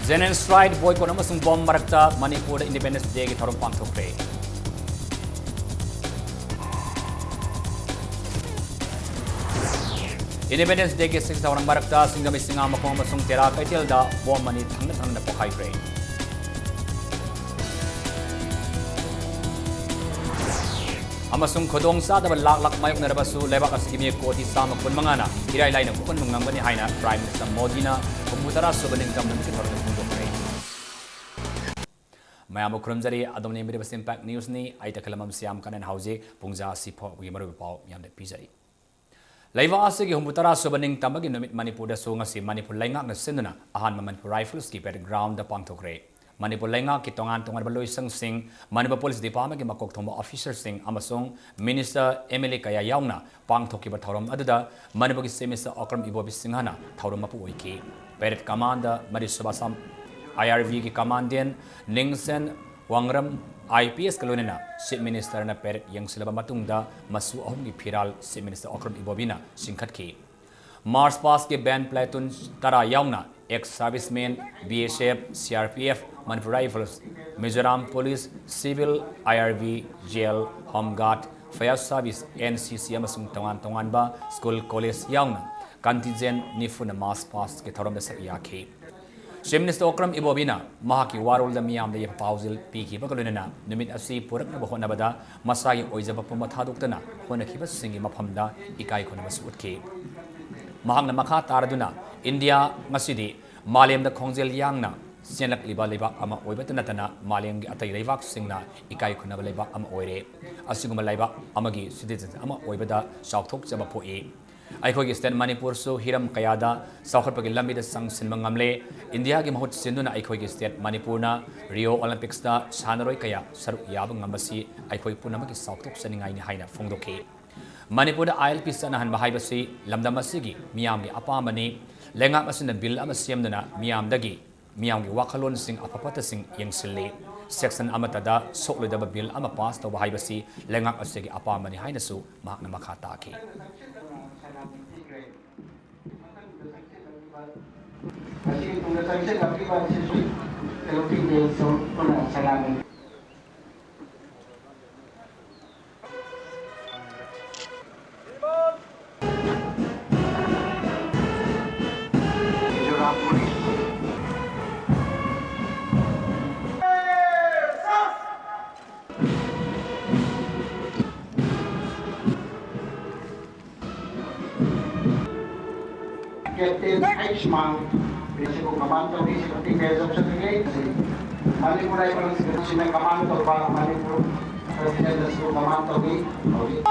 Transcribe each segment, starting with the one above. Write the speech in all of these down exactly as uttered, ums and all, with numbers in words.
Genocide, boycott ꯑꯃꯁꯨꯡ bomb ꯃꯔꯛꯇ ꯃꯅꯤꯄꯨꯔꯗ Independence Dayꯒꯤ ꯊꯧꯔꯝ ꯄꯥꯡꯊꯣꯛꯈ꯭ꯔꯦ꯫ Independence Dayꯒꯤ ꯁꯤꯡ ꯊꯧꯔꯝ ꯃꯔꯛꯇ ꯁꯤꯡꯖꯃꯩ ꯁꯤꯡꯉꯥꯃꯈꯣꯡ ꯑꯃꯁꯨꯡ ꯇꯦꯔꯥ ꯀꯩꯊꯦꯜꯗ ꯕꯣꯝ ꯑꯅꯤ ꯊꯪꯅ ꯊꯪꯅꯅ ꯄꯣꯈꯥꯏꯈ꯭ꯔꯦ꯫ ꯑꯃꯁꯨꯡ ꯈꯨꯗꯣꯡꯆꯥꯗꯕ ꯂꯥꯛ ꯂꯥꯛ ꯃꯥꯌꯣꯛꯅꯔꯕꯁꯨ ꯂꯩꯕꯥꯛ ꯑꯁꯤꯒꯤ ꯃꯤꯑꯣꯏ ꯀꯣꯇꯤ ꯆꯥꯝꯃ ꯀꯨꯟ ꯃꯉꯥꯅ ꯏꯔꯥꯏ ꯂꯥꯏꯅ ꯀꯣꯛꯍꯟꯕ ꯉꯝꯒꯅꯤ ꯍꯥꯏꯅ Prime Minister ꯃꯣꯗꯤꯅ ꯍꯨꯝꯐꯨ ꯇꯔꯥ ꯁꯨꯕ ꯅꯤꯡꯇꯝ ꯅꯨꯃꯤꯠꯀꯤ ꯊꯧꯔꯝꯗ ꯐꯣꯡꯗꯣꯛꯈ꯭ꯔꯦ꯫ ꯃꯌꯥꯝꯕꯨ ꯈꯨꯔꯨꯝꯖꯔꯤ꯫ ꯑꯗꯣꯝꯅ ꯌꯦꯡꯕꯤꯔꯤꯕꯁꯤ Impact Newsꯅꯤ꯫ ꯑꯩ ꯇꯈꯦꯜꯂꯝꯕꯝ ꯁ꯭ꯌꯥꯝ ꯀꯅꯟ꯫ ꯍꯧꯖꯤꯛ ꯄꯨꯡꯖꯥ ꯑꯁꯤ ꯐꯥꯎꯕꯒꯤ ꯃꯔꯨꯑꯣꯏꯕ ꯄꯥꯎ ꯃꯤꯌꯥꯝꯗ ꯄꯤꯖꯔꯤ꯫ ꯂꯩꯕꯥꯛ ꯑꯁꯤꯒꯤ ꯍꯨꯝꯐꯨ ꯇꯔꯥ ꯁꯨꯕ ꯅꯤꯡꯇꯝꯕꯒꯤ ꯅꯨꯃꯤꯠ ꯃꯅꯤꯄꯨꯔꯗꯁꯨ ꯉꯁꯤ ꯃꯅꯤꯄꯨꯔ ꯂꯩꯉꯥꯛꯅ ꯁꯤꯟꯗꯨꯅ ꯑꯍꯥꯟꯕ ꯃꯅꯤꯄꯨꯔ ꯔꯥꯏꯐꯜꯁꯀꯤ parade groundꯗ ꯄꯥꯡꯊꯣꯛꯈ꯭ꯔꯦ꯫ ꯃꯅꯤꯄꯨꯔ ꯂꯩꯉꯥꯛꯀꯤ ꯇꯣꯉꯥꯟ ꯇꯣꯉꯥꯟꯕ ꯂꯣꯏꯁꯪꯁꯤꯡ, ꯃꯅꯤꯄꯨꯔ ꯄꯨꯂꯤꯁ ꯗꯤꯄꯥꯔꯠꯃꯦꯟꯒꯤ ꯃꯀꯣꯛ ꯊꯣꯡꯕ ꯑꯣꯐꯤꯁꯔꯁꯤꯡ ꯑꯃꯁꯨꯡ ꯃꯤꯅꯤꯁꯇꯔ, ꯑꯦꯝ ꯑꯦꯜ ꯑꯦ ꯀꯌꯥ ꯌꯥꯎꯅ ꯄꯥꯡꯊꯣꯛꯈꯤꯕ ꯊꯧꯔꯝ ꯑꯗꯨꯗ ꯃꯅꯤꯄꯨꯔꯒꯤ ꯆꯤꯐ ꯃꯤꯅꯤꯁꯇꯔ ꯑꯣꯀ꯭ꯔꯝ ꯏꯕꯣꯕꯤ ꯁꯤꯡꯍꯅ ꯊꯧꯔꯝ ꯃꯄꯨ ꯑꯣꯏꯈꯤ꯫ Parade commandꯗ ꯃꯔꯤ ꯁꯨꯕ ꯑꯁꯥꯝ ꯑꯥꯏ ꯑꯥꯔ ꯕꯤꯒꯤ commandant Ningshen Wangram I P ꯑꯦꯁꯀ ꯂꯣꯏꯅꯅ ꯆꯤꯐ ꯃꯤꯅꯤꯁꯇꯔꯅ parade ꯌꯦꯡꯁꯤꯜꯂꯕ ꯃꯇꯨꯡꯗ ꯃꯆꯨ ꯑꯍꯨꯝꯒꯤ ꯐꯤꯔꯥꯜ ꯆꯤꯐ ꯃꯤꯅꯤꯁꯇꯔ ꯑꯣꯀ꯭ꯔꯝ ꯏꯕꯣꯕꯤꯅ ꯆꯤꯡꯈꯠꯈꯤ꯫ March pastꯀꯤ band platoon ꯇꯔꯥ ꯌꯥꯎꯅ ex servicemen, B S F, C R P F, Manipur rifles, Mizoram police, civil, I R B, jail, home guard, fire service, N C C ꯑꯃꯁꯨꯡ ꯇꯣꯉꯥꯟ ꯇꯣꯉꯥꯟꯕ ꯁ꯭ꯀꯨꯜ ꯀꯣꯂꯦꯖ ꯌꯥꯎꯅ contingent ꯅꯤꯐꯨꯅ March pastꯀꯤ ꯊꯧꯔꯝꯗ ꯁꯔꯨꯛ ꯌꯥꯈꯤ꯫ ꯆꯤꯐ ꯃꯤꯅꯤꯁꯇꯔ ꯑꯣꯀ꯭ꯔꯝ ꯏꯕꯣꯕꯤꯅ ꯃꯍꯥꯛꯀꯤ ꯋꯥꯔꯣꯜꯗ ꯃꯤꯌꯥꯝꯗ ꯌꯥꯏꯐ ꯄꯥꯎꯖꯦꯜ ꯄꯤꯈꯤꯕꯒ ꯂꯣꯏꯅꯅ ꯅꯨꯃꯤꯠ ꯑꯁꯤ ꯄꯨꯔꯛꯅꯕ ꯍꯣꯠꯅꯕꯗ ꯃꯁꯥꯒꯤ ꯑꯣꯏꯖꯕ ꯄꯨꯝꯕ ꯊꯥꯗꯣꯛꯇꯅ ꯍꯣꯠꯅꯈꯤꯕꯁꯤꯡꯒꯤ ꯃꯐꯝꯗ ꯏꯀꯥꯏ ꯈꯨꯝꯅꯕꯁꯨ ꯎꯠꯈꯤ꯫ ꯃꯍꯥꯛꯅ ꯃꯈꯥ ꯇꯥꯔꯗꯨꯅ, ꯏꯟꯗꯤꯌꯥ ꯉꯁꯤꯗꯤ ꯃꯥꯂꯦꯝꯗ ꯈꯣꯡꯖꯦꯜ ꯌꯥꯡꯅ ꯆꯦꯜꯂꯛꯂꯤꯕ ꯂꯩꯕꯥꯛ ꯑꯃ ꯑꯣꯏꯕꯇ ꯅꯠꯇꯅ ꯃꯥꯂꯦꯝꯒꯤ ꯑꯇꯩ ꯂꯩꯕꯥꯛꯁꯤꯡꯅ ꯏꯀꯥꯏ ꯈꯨꯝꯅꯕ ꯂꯩꯕꯥꯛ ꯑꯃ ꯑꯣꯏꯔꯦ꯫ ꯑꯁꯤꯒꯨꯝꯕ ꯂꯩꯕꯥꯛ ꯑꯃꯒꯤ citizen ꯑꯃ ꯑꯣꯏꯕꯗ ꯆꯥꯎꯊꯣꯛꯆꯕ ꯄꯣꯛꯏ꯫ ꯑꯩꯈꯣꯏꯒꯤ state ꯃꯅꯤꯄꯨꯔꯁꯨ ꯍꯤꯔꯝ ꯀꯌꯥꯗ ꯆꯥꯎꯈꯠꯄꯒꯤ ꯂꯝꯕꯤꯗ ꯆꯪꯁꯤꯟꯕ ꯉꯝꯂꯦ꯫ ꯏꯟꯗꯤꯌꯥꯒꯤ ꯃꯍꯨꯠ ꯁꯤꯟꯗꯨꯅ ꯑꯩꯈꯣꯏꯒꯤ state ꯃꯅꯤꯄꯨꯔꯅ Rio Olympicsꯇ ꯁꯥꯟꯅꯔꯣꯏ ꯀꯌꯥ ꯁꯔꯨꯛ ꯌꯥꯕ ꯉꯝꯕꯁꯤ ꯑꯩꯈꯣꯏ ꯄꯨꯝꯅꯃꯛꯀꯤ ꯆꯥꯎꯊꯣꯛꯆꯅꯤꯡꯉꯥꯏꯅꯤ ꯍꯥꯏꯅ ꯐꯣꯡꯗꯣꯛꯈꯤ꯫ ꯃꯅꯤꯄꯨꯔꯗ ꯑꯥꯏ ꯑꯦꯜ ꯄꯤ ꯆꯠꯅꯍꯟꯕ ꯍꯥꯏꯕꯁꯤ ꯂꯝꯗꯝ ꯑꯁꯤꯒꯤ ꯃꯤꯌꯥꯝꯒꯤ ꯑꯄꯥꯝꯕꯅꯤ꯫ ꯂꯩꯉꯥꯛ ꯑꯁꯤꯅ bill ꯑꯃ ꯁꯦꯝꯗꯨꯅ ꯃꯤꯌꯥꯝꯗꯒꯤ ꯃꯤꯌꯥꯝꯒꯤ ꯋꯥꯈꯜꯂꯣꯟꯁꯤꯡ ꯑꯐ ꯐꯠꯇꯁꯤꯡ ꯌꯦꯡꯁꯤꯜꯂꯤ꯫ Section ꯑꯃꯠꯇꯗ ꯁꯣꯛꯂꯣꯏꯗꯕ bill ꯑꯃ pass ꯇꯧꯕ ꯍꯥꯏꯕꯁꯤ ꯂꯩꯉꯥꯛ ꯑꯁꯤꯒꯤ ꯑꯄꯥꯝꯕꯅꯤ ꯍꯥꯏꯅꯁꯨ ꯃꯍꯥꯛꯅ ꯃꯈꯥ ꯇꯥꯈꯤ꯫ ꯆꯪꯁꯤꯜꯂꯛꯂꯤꯕ ꯑꯁꯤꯁꯨ ꯁꯦꯂꯨꯇꯤꯡ ꯕꯦꯜꯁꯨ ꯄꯨꯟꯅ ꯁꯂꯥꯃꯤ꯫ Mizoram police. Captain H. Mang, ꯁꯤꯕꯨ command ꯇꯧꯔꯤ, ꯁꯤꯕꯨ ꯇꯤꯀꯦꯠ ꯆꯠꯆꯈꯤꯒꯦ꯫ ꯃꯅꯤꯄꯨꯔ ꯔꯥꯏꯐꯜꯁꯤꯅ command ꯇꯧꯕ, ꯃꯅꯤꯄꯨꯔ president ꯑꯁꯤꯕꯨ command ꯇꯧꯔꯤ꯫ ꯍꯧꯖꯤꯛ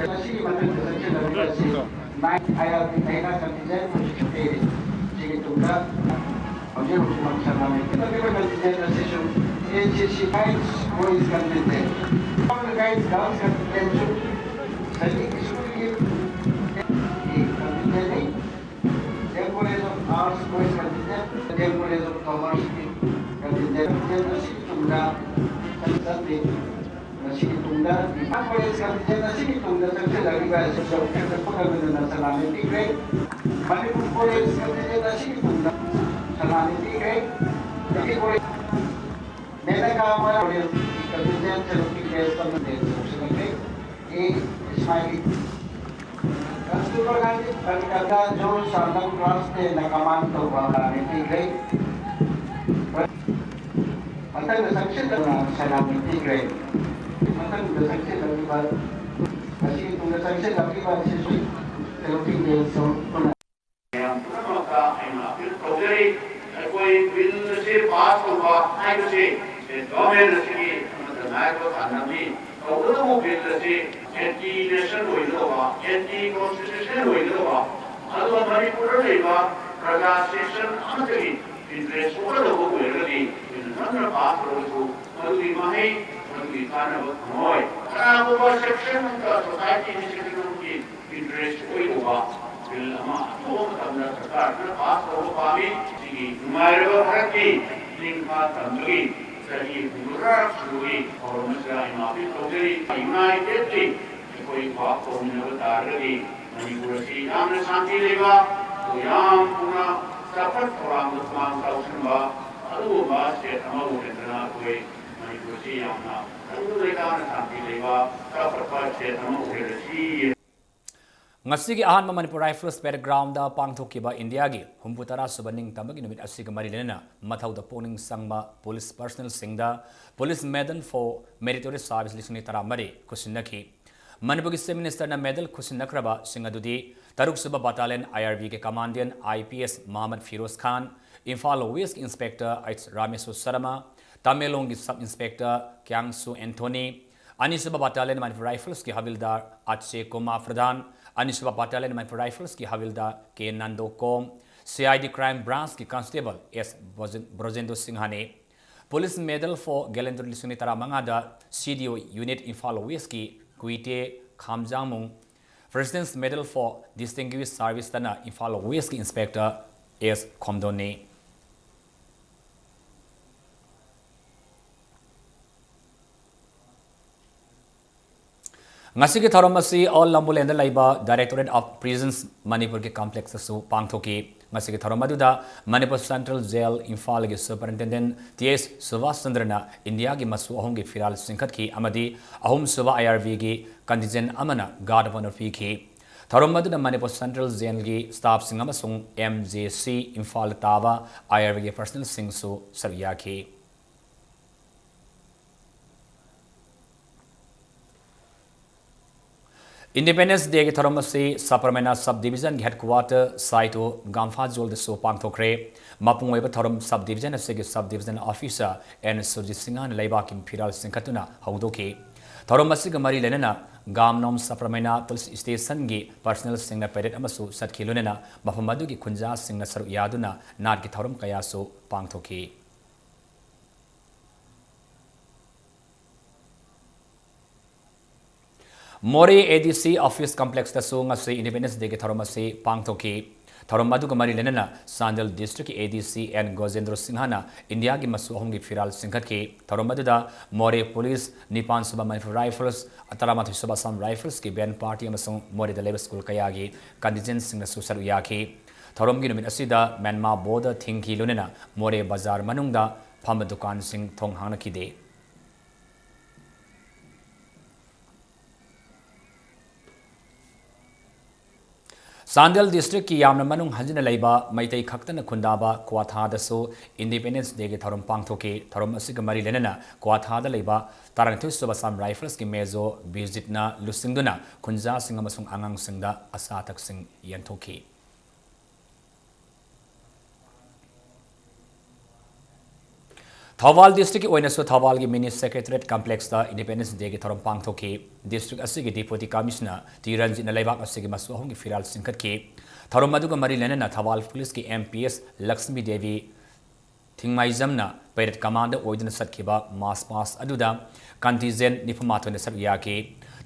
ꯃꯁꯤꯒꯤ ꯃꯊꯛꯇ ꯆꯪꯁꯤꯜꯂꯛꯂꯤꯕ ꯑꯁꯤ nine IRB Naina contingent ꯍꯧꯖꯤꯛꯁꯨ ꯄꯤꯔꯤ꯫ ꯁꯤꯒꯤ ꯇꯨꯡꯗ ꯍꯧꯖꯤꯛ ꯍꯧꯖꯤꯛꯃꯛ ꯁꯅꯥꯃꯤꯠ ꯇꯧꯔꯤꯕ contingent ꯑꯁꯤꯁꯨ NCC Guides Boys contingent, Guides Girls contingentꯁꯨ ꯁꯥꯏꯅꯤꯛ ꯁ꯭ꯀꯨꯜꯒꯤ contingentꯅꯤ꯫ D M College of Arts Boys contingent, D M College of Commerceꯀꯤ contingent, contingent ꯑꯁꯤꯒꯤ ꯇꯨꯡꯗ ꯆꯠꯂꯤ꯫ ꯃꯁꯤꯒꯤ ꯇꯨꯡꯗ ꯏꯝꯐꯥꯜ College contingent ꯑꯁꯤꯒꯤ ꯇꯨꯡꯗ ꯆꯪꯁꯤꯜꯂꯛꯂꯤꯕ ꯑꯁꯤꯁꯨ ꯈꯦꯠꯇ ꯈꯨꯗꯝ ꯑꯣꯏꯅ ꯁꯅꯥꯃꯤꯠ ꯄꯤꯈ꯭ꯔꯦ꯫ ꯃꯅꯤꯄꯨꯔ College contingent ꯑꯁꯤꯒꯤ ꯇꯨꯡꯗ ꯁꯅꯥꯃꯤꯠ ꯄꯤꯈ꯭ꯔꯦ꯫ ꯗꯤꯒ꯭ꯔꯤ College, ꯃꯦꯅꯀꯥ ꯃꯣꯏꯔꯥꯡ College contingent ꯁꯔꯨꯛꯀꯤ ꯕꯦꯁ ꯑꯃ ꯕꯦꯁ ꯂꯧꯁꯤꯜꯂꯛꯂꯦ꯫ ꯑꯦ ꯏꯁꯃꯥꯏꯂꯤ꯫ ꯀꯁꯇꯨꯔꯕꯥ ꯒꯥꯟꯙꯤ ꯀꯂꯀꯇꯥ ꯖꯣꯟ ꯆꯥꯟꯗꯝ ꯀ꯭ꯂꯥꯁ ꯇꯦꯟꯅ command ꯇꯧꯕ ꯁꯅꯥꯃꯤꯠ ꯄꯤꯈ꯭ꯔꯦ꯫ ꯃꯊꯪꯗ ꯆꯪꯁꯤꯜꯂꯗꯨꯅ ꯁꯅꯥꯃꯤꯠ ꯄꯤꯈ꯭ꯔꯦ꯫ ꯃꯊꯪꯗ ꯆꯪꯁꯤꯜꯂꯛꯂꯤꯕ, ꯃꯁꯤꯒꯤ ꯇꯨꯡꯗ ꯆꯪꯁꯤꯜꯂꯛꯂꯤꯕ ꯑꯁꯤꯁꯨ ꯁꯦꯂꯨꯇꯤꯡ ꯕꯦꯜꯁꯨ ꯄꯨꯟꯅ ꯃꯌꯥꯝ ꯄꯨꯝꯅꯃꯛꯇ ꯑꯩꯅ ꯑꯄꯤꯜ ꯇꯧꯖꯔꯤ꯫ ꯑꯩꯈꯣꯏ ꯕꯤꯜ ꯑꯁꯤ ꯄꯥꯁ ꯇꯧꯕ ꯍꯥꯏꯕꯁꯤ ꯁ꯭ꯇꯦꯠ ꯒꯚꯔꯟꯃꯦꯟ ꯑꯁꯤꯒꯤ ꯑꯃꯠꯇ ꯉꯥꯏꯔꯕ ꯄꯥꯟꯗꯝꯅꯤ꯫ ꯇꯧꯕꯇꯕꯨ ꯕꯤꯜ ꯑꯁꯤ ꯑꯦꯟꯇꯤ ꯅꯦꯁꯅꯦꯜ ꯑꯣꯏꯒꯗꯧꯕ, ꯑꯦꯟꯇꯤ ꯀꯣꯟꯁꯇꯤꯇ꯭ꯌꯨꯁꯅꯦꯜ ꯑꯣꯏꯒꯗꯧꯕ, ꯑꯗꯨꯒ ꯃꯅꯤꯄꯨꯔꯗ ꯂꯩꯕ ꯄ꯭ꯔꯖꯥ ꯁꯦꯛꯁꯟ ꯑꯃꯠꯇꯒꯤ ꯏꯟꯇꯔꯦꯁ ꯑꯣꯏꯒꯗꯧꯕ ꯑꯣꯏꯔꯒꯗꯤ ꯑꯩꯈꯣꯏꯅ ꯅꯝꯅ ꯄꯥꯁ ꯇꯧꯔꯁꯨ ꯃꯗꯨꯒꯤ ꯃꯍꯩ, ꯃꯗꯨꯒꯤ ꯀꯥꯟꯅꯕ ꯐꯪꯉꯣꯏ꯫ ꯀꯅꯥꯒꯨꯝꯕ ꯁꯦꯛꯁꯟ ꯑꯃꯠꯇ ꯁꯣꯁꯥꯏꯇꯤ ꯁꯦꯛꯁꯟ ꯑꯃꯒꯤ ꯏꯟꯇꯔꯦꯁ ꯑꯣꯏꯗꯧꯕ ꯕꯤꯜ ꯑꯃ ꯑꯊꯨꯕ ꯃꯇꯝꯗ ꯁꯔꯀꯥꯔꯁꯤꯅ ꯄꯥꯁ ꯇꯧꯕ ꯄꯥꯝꯃꯤ꯫ ꯁꯤꯒꯤ ꯅꯨꯡꯉꯥꯏꯔꯕ ꯚꯥꯔꯠꯀꯤ ꯅꯤꯡꯈꯥ ꯇꯝꯕꯒꯤ ꯆꯍꯤ ꯍꯨꯝꯐꯨꯇꯔꯥ ꯁꯨꯕꯒꯤ ꯊꯧꯔꯝ ꯑꯁꯤꯗ ꯑꯩꯅ ꯑꯄꯤꯜ ꯇꯧꯖꯔꯤ꯫ ꯌꯨꯅꯥꯏꯇꯦꯗꯂꯤ ꯑꯩꯈꯣꯏ ꯚꯥꯕ ꯇꯧꯃꯤꯟꯅꯕ ꯇꯥꯔꯒꯗꯤ ꯃꯅꯤꯄꯨꯔ ꯑꯁꯤ ꯌꯥꯝꯅ ꯁꯥꯟꯇꯤ ꯂꯩꯕ, ꯑꯗꯨꯒ ꯌꯥꯝ ꯊꯨꯅ ꯆꯥꯎꯈꯠ ꯊꯧꯔꯥꯡꯗ ꯈꯨꯃꯥꯡ ꯆꯥꯎꯁꯤꯟꯕ, ꯑꯗꯨꯒꯨꯝꯕ ꯁ꯭ꯇꯦꯠ ꯑꯃ ꯑꯣꯏꯍꯟꯗꯅ ꯑꯩꯈꯣꯏ ꯃꯅꯤꯄꯨꯔ ꯑꯁꯤ ꯌꯥꯝꯅ ꯇꯪꯗꯨ ꯂꯩꯇꯥꯅ ꯁꯥꯟꯇꯤ ꯂꯩꯕ, ꯆꯥꯎꯈꯠꯄ ꯁ꯭ꯇꯦꯠ ꯑꯃ ꯑꯣꯏꯍꯜꯂꯁꯤ꯫ ꯉꯁꯤꯒꯤ ꯑꯍꯥꯟꯕ ꯃꯅꯤꯄꯨꯔ ꯔꯥꯏꯐꯜꯁ ꯄꯦꯔꯦꯗ ꯒ꯭ꯔꯥꯎꯟꯗ ꯄꯥꯡꯊꯣꯛꯈꯤꯕ ꯏꯟꯗꯤꯌꯥꯒꯤ ꯍꯨꯝꯐꯨ ꯇꯔꯥ ꯁꯨꯕ ꯅꯤꯡꯇꯝꯕꯒꯤ ꯅꯨꯃꯤꯠ ꯑꯁꯤꯒ ꯃꯔꯤ ꯂꯩꯅꯅ ꯃꯊꯧꯗ ꯄꯨꯛꯅꯤꯡ ꯆꯪꯕ ꯄꯨꯂꯤꯁ ꯄꯔꯁꯅꯦꯜꯁꯤꯡꯗ police medal for meritorious service ꯂꯤꯁꯤꯡ ꯑꯅꯤ ꯇꯔꯥꯃꯔꯤ ꯈꯨꯠꯁꯤꯟꯅꯈꯤ꯫ ꯃꯅꯤꯄꯨꯔꯒꯤ ꯆꯤꯐ ꯃꯤꯅꯤꯁꯇꯔꯅ ꯃꯦꯗꯜ ꯈꯨꯠꯁꯤꯟꯅꯈ꯭ꯔꯕꯁꯤꯡ ꯑꯗꯨꯗꯤ ꯇꯔꯨꯛ ꯁꯨꯕ ꯕꯠꯇꯥꯂꯤꯌꯟ ꯑꯥꯏ ꯑꯥꯔ ꯕꯤꯒꯤ commandant I P S Mohammad Firoz Khan, Imphal ꯋꯦꯁꯀꯤ ꯏꯟꯁꯄꯦꯛꯇꯔ ꯑꯩꯆ ꯔꯥꯃꯦꯁꯣꯔ ꯁꯔꯃ, ꯇꯃꯦꯡꯂꯣꯡꯒꯤ ꯁꯕ ꯏꯟꯁꯄꯦꯛꯇꯔ ꯀ꯭ꯌꯥꯡꯁꯨ ꯑꯦꯟꯊꯣꯅꯤ, ꯑꯅꯤꯁꯨꯕ ꯕꯠꯇꯥꯂꯤꯌꯟ ꯃꯅꯤꯄꯨꯔ ꯔꯥꯏꯐꯜꯁꯀꯤ ꯍꯕꯤꯜꯗꯥꯔ ꯑꯆꯦ ꯀꯨꯃꯥꯔ ꯄ꯭ꯔꯙꯥꯟ, ꯑꯅꯤꯁꯨꯕ ꯕꯠꯇꯥꯂꯤꯌꯟ ꯃꯅꯤꯄꯨꯔ ꯔꯥꯏꯐꯜꯁꯀꯤ havildar K Nando Kom, C I D crime ꯕ꯭ꯔꯥꯟꯁꯀꯤ ꯀꯟꯁꯇꯦꯕꯜ ꯑꯦꯁ ꯕ꯭ꯔꯣꯖꯦꯟ-, ꯕ꯭ꯔꯣꯖꯦꯟꯗ꯭ꯔꯣ ꯁꯤꯡꯍꯅꯤ꯫ ꯄꯨꯂꯤꯁ ꯃꯦꯗꯜ ꯐꯣꯔ ꯒꯦꯂꯦꯟꯗ꯭ꯔꯤ ꯂꯤꯁꯤꯡ ꯑꯅꯤ ꯇꯔꯥꯃꯉꯥꯗ C D O unit Imphal ꯋꯦꯁꯀꯤ Kuite Khamjangmung, president's medal four ꯗꯤꯁꯇꯤꯡꯒ꯭ꯋꯤꯁ ꯁꯥꯔꯚꯤꯁꯇꯅ Imphal ꯋꯦꯁꯀꯤ ꯏꯟꯁꯄꯦꯛꯇꯔ ꯑꯦꯁ ꯈꯣꯝꯗꯣꯟꯅꯤ꯫ ꯉꯁꯤꯒꯤ ꯊꯧꯔꯝ ꯑꯁꯤ ꯑꯣꯜ ꯂꯝꯕꯨꯂꯦꯟꯗ ꯂꯩꯕ Directorate of Prisons ꯃꯅꯤꯄꯨꯔꯒꯤ ꯀꯝꯄ꯭ꯂꯦꯛꯁꯇꯁꯨ ꯄꯥꯡꯊꯣꯛꯈꯤ꯫ ꯉꯁꯤꯒꯤ ꯊꯧꯔꯝ ꯑꯗꯨꯗ ꯃꯅꯤꯄꯨꯔ ꯁꯦꯟꯇ꯭ꯔꯦꯜ ꯖꯦꯜ ꯏꯝꯐꯥꯜꯒꯤ ꯁꯨꯄꯔꯤꯟꯇꯦꯟꯗꯦꯟꯠ ꯇꯤ ꯑꯦꯁ ꯁꯨꯚꯥꯁ ꯆꯟꯗ꯭ꯔꯅ ꯏꯟꯗꯤꯌꯥꯒꯤ ꯃꯆꯨ ꯑꯍꯨꯝꯒꯤ ꯐꯤꯔꯥꯜ ꯆꯤꯡꯈꯠꯈꯤ ꯑꯃꯗꯤ ꯑꯍꯨꯝꯁꯨꯕ ꯑꯥꯏ ꯑꯥꯔ ꯕꯤꯒꯤ ꯀꯟꯇꯤꯟꯖꯦꯟꯠ ꯑꯃꯅ ꯒꯥꯔꯗ ꯑꯣꯐ ꯑꯣꯅꯔ ꯄꯤꯈꯤ꯫ ꯊꯧꯔꯝ ꯑꯗꯨꯗ ꯃꯅꯤꯄꯨꯔ ꯁꯦꯟꯇ꯭ꯔꯦꯜ ꯖꯦꯜꯒꯤ ꯁ꯭ꯇꯥꯐꯁꯤꯡ ꯑꯃꯁꯨꯡ ꯑꯦꯝ ꯖꯦ ꯁꯤ ꯏꯝꯐꯥꯜꯗ ꯇꯥꯕ ꯑꯥꯏ ꯑꯥꯔ ꯕꯤꯒꯤ ꯄꯔꯁꯅꯦꯜꯁꯤꯡꯁꯨ ꯁꯔꯨꯛ ꯌꯥꯈꯤ꯫ ꯏꯟꯗꯤꯄꯦꯟꯗꯦꯟꯁ ꯗꯦꯒꯤ ꯊꯧꯔꯝ ꯑꯁꯤ ꯁꯕꯔꯃꯩꯅꯥ ꯁꯕ ꯗꯤꯕꯤꯖꯟꯒꯤ ꯍꯦꯗꯀ꯭ꯋꯥꯇꯔ ꯁꯥꯏꯇꯣ ꯒꯥꯝꯐꯥꯖꯣꯜꯗꯁꯨ ꯄꯥꯡꯊꯣꯛꯈ꯭ꯔꯦ꯫ ꯃꯄꯨꯡ ꯑꯣꯏꯕ ꯊꯧꯔꯝ ꯁꯕ ꯗꯤꯕꯤꯖꯟ ꯑꯁꯤꯒꯤ subdivision officer N Surjit ꯁꯤꯡꯍꯅ ꯂꯩꯕꯥꯛꯀꯤ ꯐꯤꯔꯥꯜ ꯆꯤꯡꯈꯠꯇꯨꯅ ꯍꯧꯗꯣꯛꯈꯤ꯫ ꯊꯧꯔꯝ ꯑꯁꯤꯒ ꯃꯔꯤ ꯂꯩꯅꯅ ꯒꯥꯝꯅꯣꯝ ꯁꯕꯔꯃꯩꯅꯥ ꯄꯨꯂꯤꯁ ꯁ꯭ꯇꯦꯁꯟꯒꯤ ꯄꯔꯁꯅꯦꯜꯁꯤꯡꯅ ꯄꯦꯔꯦꯗ ꯑꯃꯁꯨ ꯆꯠꯈꯤ, ꯂꯣꯏꯅꯅ ꯃꯐꯝ ꯑꯗꯨꯒꯤ ꯈꯨꯟꯖꯥꯁꯤꯡꯅ ꯁꯔꯨꯛ ꯌꯥꯗꯨꯅ ꯅꯥꯠꯀꯤ ꯊꯧꯔꯝ ꯀꯌꯥꯁꯨ ꯄꯥꯡꯊꯣꯛꯈꯤ꯫ ꯃꯣꯔꯦ ꯑꯦ ꯗꯤ ꯁꯤ ꯑꯣꯐꯤꯁ ꯀꯝꯄ꯭ꯂꯦꯛꯁꯇꯁꯨ ꯉꯁꯤ ꯏꯟꯗꯤꯄꯦꯟꯗꯦꯟꯁ ꯗꯦꯒꯤ ꯊꯧꯔꯝ ꯑꯁꯤ ꯄꯥꯡꯊꯣꯛꯈꯤ꯫ ꯊꯧꯔꯝ ꯑꯗꯨꯒ ꯃꯔꯤ ꯂꯩꯅꯅ ꯆꯥꯟꯗꯦꯜ district ꯀꯤ A D C N ꯒꯣꯖꯦꯟꯗ꯭ꯔꯣ ꯁꯤꯡꯍꯅ ꯏꯟꯗꯤꯌꯥꯒꯤ ꯃꯆꯨ ꯑꯍꯨꯝꯒꯤ ꯐꯤꯔꯥꯜ ꯆꯤꯡꯈꯠꯈꯤ꯫ ꯊꯧꯔꯝ ꯑꯗꯨꯗ ꯃꯣꯔꯦ police, ꯅꯤꯄꯥꯟ ꯁꯨꯕ Manipur Rifles, ꯇꯔꯥꯃꯥꯊꯣꯏ ꯁꯨꯕ Assam Rifles ꯀꯤ band party ꯑꯃꯁꯨꯡ ꯃꯣꯔꯦꯗ ꯂꯩꯕ school ꯀꯌꯥꯒꯤ contingent ꯁꯤꯡꯅꯁꯨ ꯁꯔꯨꯛ ꯌꯥꯈꯤ꯫ ꯊꯧꯔꯝꯒꯤ ꯅꯨꯃꯤꯠ ꯑꯁꯤꯗ ꯃꯦꯟꯃꯥ ꯕꯣꯙ ꯊꯤꯡꯈꯤ ꯂꯣꯏꯅꯅ ꯃꯣꯔꯦ ꯕꯖꯥꯔ ꯃꯅꯨꯡꯗ ꯐꯝꯕ ꯗꯨꯀꯥꯟꯁꯤꯡ ꯊꯣꯡ ꯍꯥꯡꯅꯈꯤꯗꯦ꯫ ꯆꯥꯟꯗꯦꯜ district ꯀꯤ ꯌꯥꯝꯅ ꯃꯅꯨꯡ ꯍꯟꯖꯤꯟꯅ ꯂꯩꯕ ꯃꯩꯇꯩ ꯈꯛꯇꯅ ꯈꯨꯟꯗꯥꯕ ꯀ꯭ꯋꯥꯊꯥꯗꯁꯨ Independence Day ꯒꯤ ꯊꯧꯔꯝ ꯄꯥꯡꯊꯣꯛꯈꯤ꯫ ꯊꯧꯔꯝ ꯑꯁꯤꯒ ꯃꯔꯤ ꯂꯩꯅꯅ ꯀ꯭ꯋꯥꯊꯥꯗ ꯂꯩꯕ ꯇꯔꯥꯅꯤꯊꯣꯏ ꯁꯨꯕ Assam Rifles ꯀꯤ major ꯕꯤꯖꯤꯠꯅ ꯂꯨꯆꯤꯡꯗꯨꯅ ꯈꯨꯟꯖꯥꯁꯤꯡ ꯑꯃꯁꯨꯡ ꯑꯉꯥꯡꯁꯤꯡꯗ ꯑꯆꯥ ꯑꯊꯛꯁꯤꯡ ꯌꯦꯟꯊꯣꯛꯈꯤ꯫ ꯊꯧꯕꯥꯜ district ꯀꯤ ꯑꯣꯏꯅꯁꯨ ꯊꯧꯕꯥꯜꯒꯤ mini secretariat complex ꯇ Independence Day ꯒꯤ ꯊꯧꯔꯝ ꯄꯥꯡꯊꯣꯛꯈꯤ꯫ District ꯑꯁꯤꯒꯤ Deputy Commissioner ꯇꯤ ꯔꯟꯖꯤꯠꯅ ꯂꯩꯕꯥꯛ ꯑꯁꯤꯒꯤ ꯃꯆꯨ ꯑꯍꯨꯝꯒꯤ ꯐꯤꯔꯥꯜ ꯆꯤꯡꯈꯠꯈꯤ꯫ ꯊꯧꯔꯝ ꯑꯗꯨꯒ ꯃꯔꯤ ꯂꯩꯅꯅ ꯊꯧꯕꯥꯜ police ꯀꯤ M P S Lakshmi Devi ꯊꯤꯡꯃꯥꯏꯖꯝꯅ parade commander ꯑꯣꯏꯗꯨꯅ ꯆꯠꯈꯤꯕ march past ꯑꯗꯨꯗ contingent ꯅꯤꯐꯨ ꯃꯥꯊꯣꯏꯅ ꯁꯔꯨꯛ ꯌꯥꯈꯤ꯫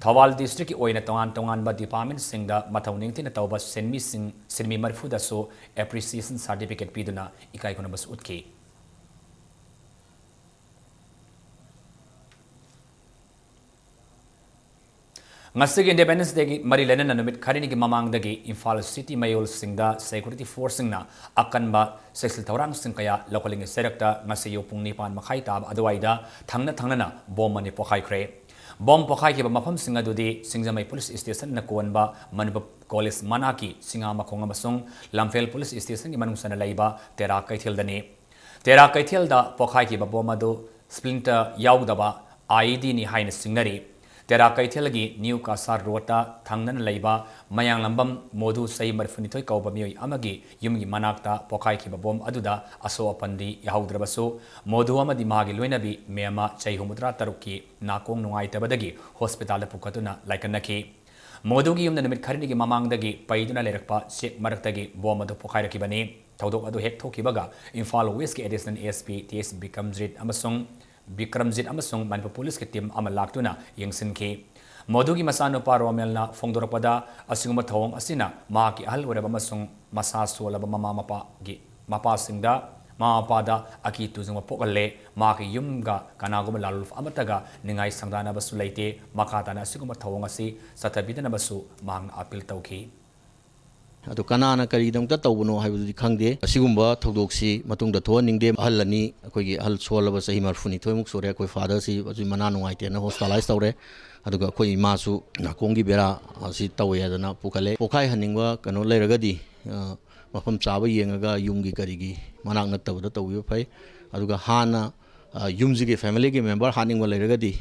ꯊꯧꯕꯥꯜ district ꯀꯤ ꯑꯣꯏꯅ ꯇꯣꯉꯥꯟ ꯇꯣꯉꯥꯟꯕ department ꯁꯤꯡꯗ ꯃꯊꯧ ꯅꯤꯡꯊꯤꯅ ꯇꯧꯕ ꯁꯤꯟꯃꯤꯁꯤꯡ, ꯁꯤꯟꯃꯤ ꯃꯔꯤꯐꯨꯗꯁꯨ appreciation certificate ꯄꯤꯗꯨꯅ ꯏꯀꯥꯏ ꯈꯨꯝꯅꯕꯁꯨ ꯎꯠꯈꯤ꯫ ꯉꯁꯤꯒꯤ Independence Day ꯒꯤ ꯃꯔꯤ ꯂꯩꯅꯅ ꯅꯨꯃꯤꯠ ꯈꯔꯅꯤꯒꯤ ꯃꯃꯥꯡꯗꯒꯤ ꯏꯝꯐꯥꯜ city ꯃꯌꯣꯜꯁꯤꯡꯗ security force ꯁꯤꯡꯅ ꯑꯀꯟꯕ ꯆꯦꯛꯁꯤꯜ ꯊꯧꯔꯥꯡꯁꯤꯡ ꯀꯌꯥ ꯂꯧꯈꯠꯂꯤꯉꯩ ꯆꯩꯔꯛꯇ ꯉꯁꯤ ꯑꯌꯨꯛ ꯄꯨꯡ ꯅꯤꯄꯥꯟ ꯃꯈꯥꯏ ꯇꯥꯕ ꯑꯗꯨꯋꯥꯏꯗ ꯊꯪꯅ ꯊꯪꯅꯅ bomb ꯑꯅꯤ ꯄꯣꯈꯥꯏꯈ꯭ꯔꯦ꯫ Bomb ꯄꯣꯈꯥꯏꯈꯤꯕ ꯃꯐꯝꯁꯤꯡ ꯑꯗꯨꯗꯤ ꯁꯤꯡꯖꯃꯩ police station ꯅ ꯀꯣꯟꯕ ꯃꯅꯤꯄꯨꯔ college ꯃꯅꯥꯛꯀꯤ ꯆꯤꯉꯥꯃꯈꯣꯡ ꯑꯃꯁꯨꯡ ꯂꯝꯐꯦꯜ police station ꯒꯤ ꯃꯅꯨꯡ ꯆꯟꯅ ꯂꯩꯕ ꯇꯦꯔꯥ ꯀꯩꯊꯦꯜꯗꯅꯤ꯫ ꯇꯦꯔꯥ ꯀꯩꯊꯦꯜꯗ ꯄꯣꯈꯥꯏꯈꯤꯕ bomb ꯑꯗꯨ splinter ꯌꯥꯎꯗꯕ I E D ꯅꯤ ꯍꯥꯏꯅ ꯆꯤꯡꯅꯔꯤ꯫ ꯇꯦꯔꯥ ꯀꯩꯊꯦꯜꯒꯤ New Cachar Road ꯇ ꯊꯪꯅꯅ ꯂꯩꯕ ꯃꯌꯥꯡꯂꯝꯕꯝ ꯃꯣꯗꯨ, ꯆꯍꯤ ꯃꯔꯤꯐꯨꯅꯤꯊꯣꯏ ꯀꯧꯕ ꯃꯤꯑꯣꯏ ꯑꯃꯒꯤ ꯌꯨꯝꯒꯤ ꯃꯅꯥꯛꯇ ꯄꯣꯈꯥꯏꯈꯤꯕ bomb ꯑꯗꯨꯗ ꯑꯁꯣꯛ ꯑꯄꯟꯗꯤ ꯌꯥꯎꯍꯧꯗ꯭ꯔꯕꯁꯨ, ꯃꯣꯗꯨ ꯑꯃꯗꯤ ꯃꯍꯥꯛꯀꯤ ꯂꯣꯏꯅꯕꯤ ꯃꯦꯃꯥ, ꯆꯍꯤ ꯍꯨꯝꯐꯨꯇꯔꯥ ꯇꯔꯨꯛꯀꯤ, ꯅꯥꯀꯣꯡ ꯅꯨꯡꯉꯥꯏꯇꯕꯗꯒꯤ hospital ꯗ ꯄꯨꯈꯠꯇꯨꯅ ꯂꯥꯏꯀꯠꯅꯈꯤ꯫ ꯃꯣꯗꯨꯒꯤ ꯌꯨꯝꯗ ꯅꯨꯃꯤꯠ ꯈꯔꯅꯤꯒꯤ ꯃꯃꯥꯡꯗꯒꯤ ꯄꯩꯗꯨꯅ ꯂꯩꯔꯛꯄ ꯆꯦꯛ ꯃꯔꯛꯇꯒꯤ bomb ꯑꯗꯨ ꯄꯣꯈꯥꯏꯔꯛꯈꯤꯕꯅꯤ꯫ ꯊꯧꯗꯣꯛ ꯑꯗꯨ ꯍꯦꯛ ꯊꯣꯛꯈꯤꯕꯒ ꯏꯝꯐꯥꯜ West ꯀꯤ Additional S P ꯇꯤ ꯑꯦꯁ ꯕꯤꯀ꯭ꯔꯝꯖꯤꯠ ꯑꯃꯁꯨꯡ, ꯕꯤꯀ꯭ꯔꯝꯖꯤꯠ ꯑꯃꯁꯨꯡ ꯃꯅꯤꯄꯨꯔ police ꯀꯤ team ꯑꯃ ꯂꯥꯛꯇꯨꯅ ꯌꯦꯡꯁꯤꯟꯈꯤ꯫ ꯃꯗꯨꯒꯤ ꯃꯆꯥꯅꯨꯄꯥ ꯔꯣꯃꯦꯜꯅ ꯐꯣꯡꯗꯣꯔꯛꯄꯗ, ꯑꯁꯤꯒꯨꯝꯕ ꯊꯧꯑꯣꯡ ꯑꯁꯤꯅ ꯃꯍꯥꯛꯀꯤ ꯑꯍꯜ ꯑꯣꯏꯔꯕ ꯑꯃꯁꯨꯡ ꯃꯁꯥ ꯁꯣꯜꯂꯕ ꯃꯃꯥ ꯃꯄꯥꯒꯤ, ꯃꯄꯥꯁꯤꯡꯗ, ꯃꯃꯥ ꯃꯄꯥꯗ ꯑꯀꯤ ꯇꯨꯖꯨꯡꯕ ꯄꯣꯛꯍꯜꯂꯦ꯫ ꯃꯍꯥꯛꯀꯤ ꯌꯨꯝꯒ ꯀꯅꯥꯒꯨꯝꯕ ꯂꯥꯂꯣꯜ ꯑꯃꯠꯇꯒ ꯅꯤꯡꯉꯥꯏ ꯁꯪꯗꯥꯅꯕꯁꯨ ꯂꯩꯇꯦ꯫ ꯃꯈꯥ ꯇꯥꯅ ꯑꯁꯤꯒꯨꯝꯕ ꯊꯧꯑꯣꯡ ꯑꯁꯤ ꯆꯠꯊꯕꯤꯗꯅꯕꯁꯨ ꯃꯍꯥꯛꯅ ꯑꯥꯄꯤꯜ ꯇꯧꯈꯤ꯫ ꯑꯗꯨ ꯀꯅꯥꯅ ꯀꯔꯤꯒꯤꯗꯃꯛꯇ ꯇꯧꯕꯅꯣ ꯍꯥꯏꯕꯗꯨꯗꯤ ꯈꯪꯗꯦ꯫ ꯑꯁꯤꯒꯨꯝꯕ ꯊꯧꯗꯣꯛꯁꯤ ꯃꯇꯨꯡꯗ ꯊꯣꯛꯍꯟꯅꯤꯡꯗꯦ꯫ ꯑꯍꯜ ꯑꯅꯤ, ꯑꯩꯈꯣꯏꯒꯤ ꯑꯍꯜ ꯁꯣꯜꯂꯕ ꯆꯍꯤ ꯃꯔꯤꯐꯨꯅꯤꯊꯣꯏꯃꯨꯛ ꯁꯨꯔꯦ, ꯑꯩꯈꯣꯏ ꯐꯥꯗꯔꯁꯤ ꯍꯧꯖꯤꯛ ꯃꯅꯥ ꯅꯨꯡꯉꯥꯏꯇꯦꯅ ꯍꯣꯁꯄꯤꯇꯥꯂꯥꯏꯁ ꯇꯧꯔꯦ꯫ ꯑꯗꯨꯒ ꯑꯩꯈꯣꯏ ꯏꯃꯥꯁꯨ ꯅꯥꯀꯣꯡꯒꯤ ꯕꯦꯔꯥ ꯑꯁꯤ ꯇꯧꯋꯦ ꯍꯥꯏꯗꯅ ꯄꯨꯈꯠꯂꯦ꯫ ꯄꯣꯛꯈꯥꯏꯍꯟꯅꯤꯡꯕ ꯀꯩꯅꯣ ꯂꯩꯔꯒꯗꯤ, ꯑ, ꯃꯐꯝ ꯆꯥꯕ ꯌꯦꯡꯉꯒ ꯌꯨꯝꯒꯤ ꯀꯔꯤꯒꯤ ꯃꯅꯥꯛ ꯅꯛꯇꯕꯗ ꯇꯧꯕꯤꯕ ꯐꯩ꯫ ꯑꯗꯨꯒ ꯍꯥꯟꯅ, ꯑ, ꯌꯨꯝꯁꯤꯒꯤ ꯐꯦꯃꯤꯂꯤꯒꯤ ꯃꯦꯝꯕꯔ ꯍꯥꯠꯅꯤꯡꯕ ꯂꯩꯔꯒꯗꯤ,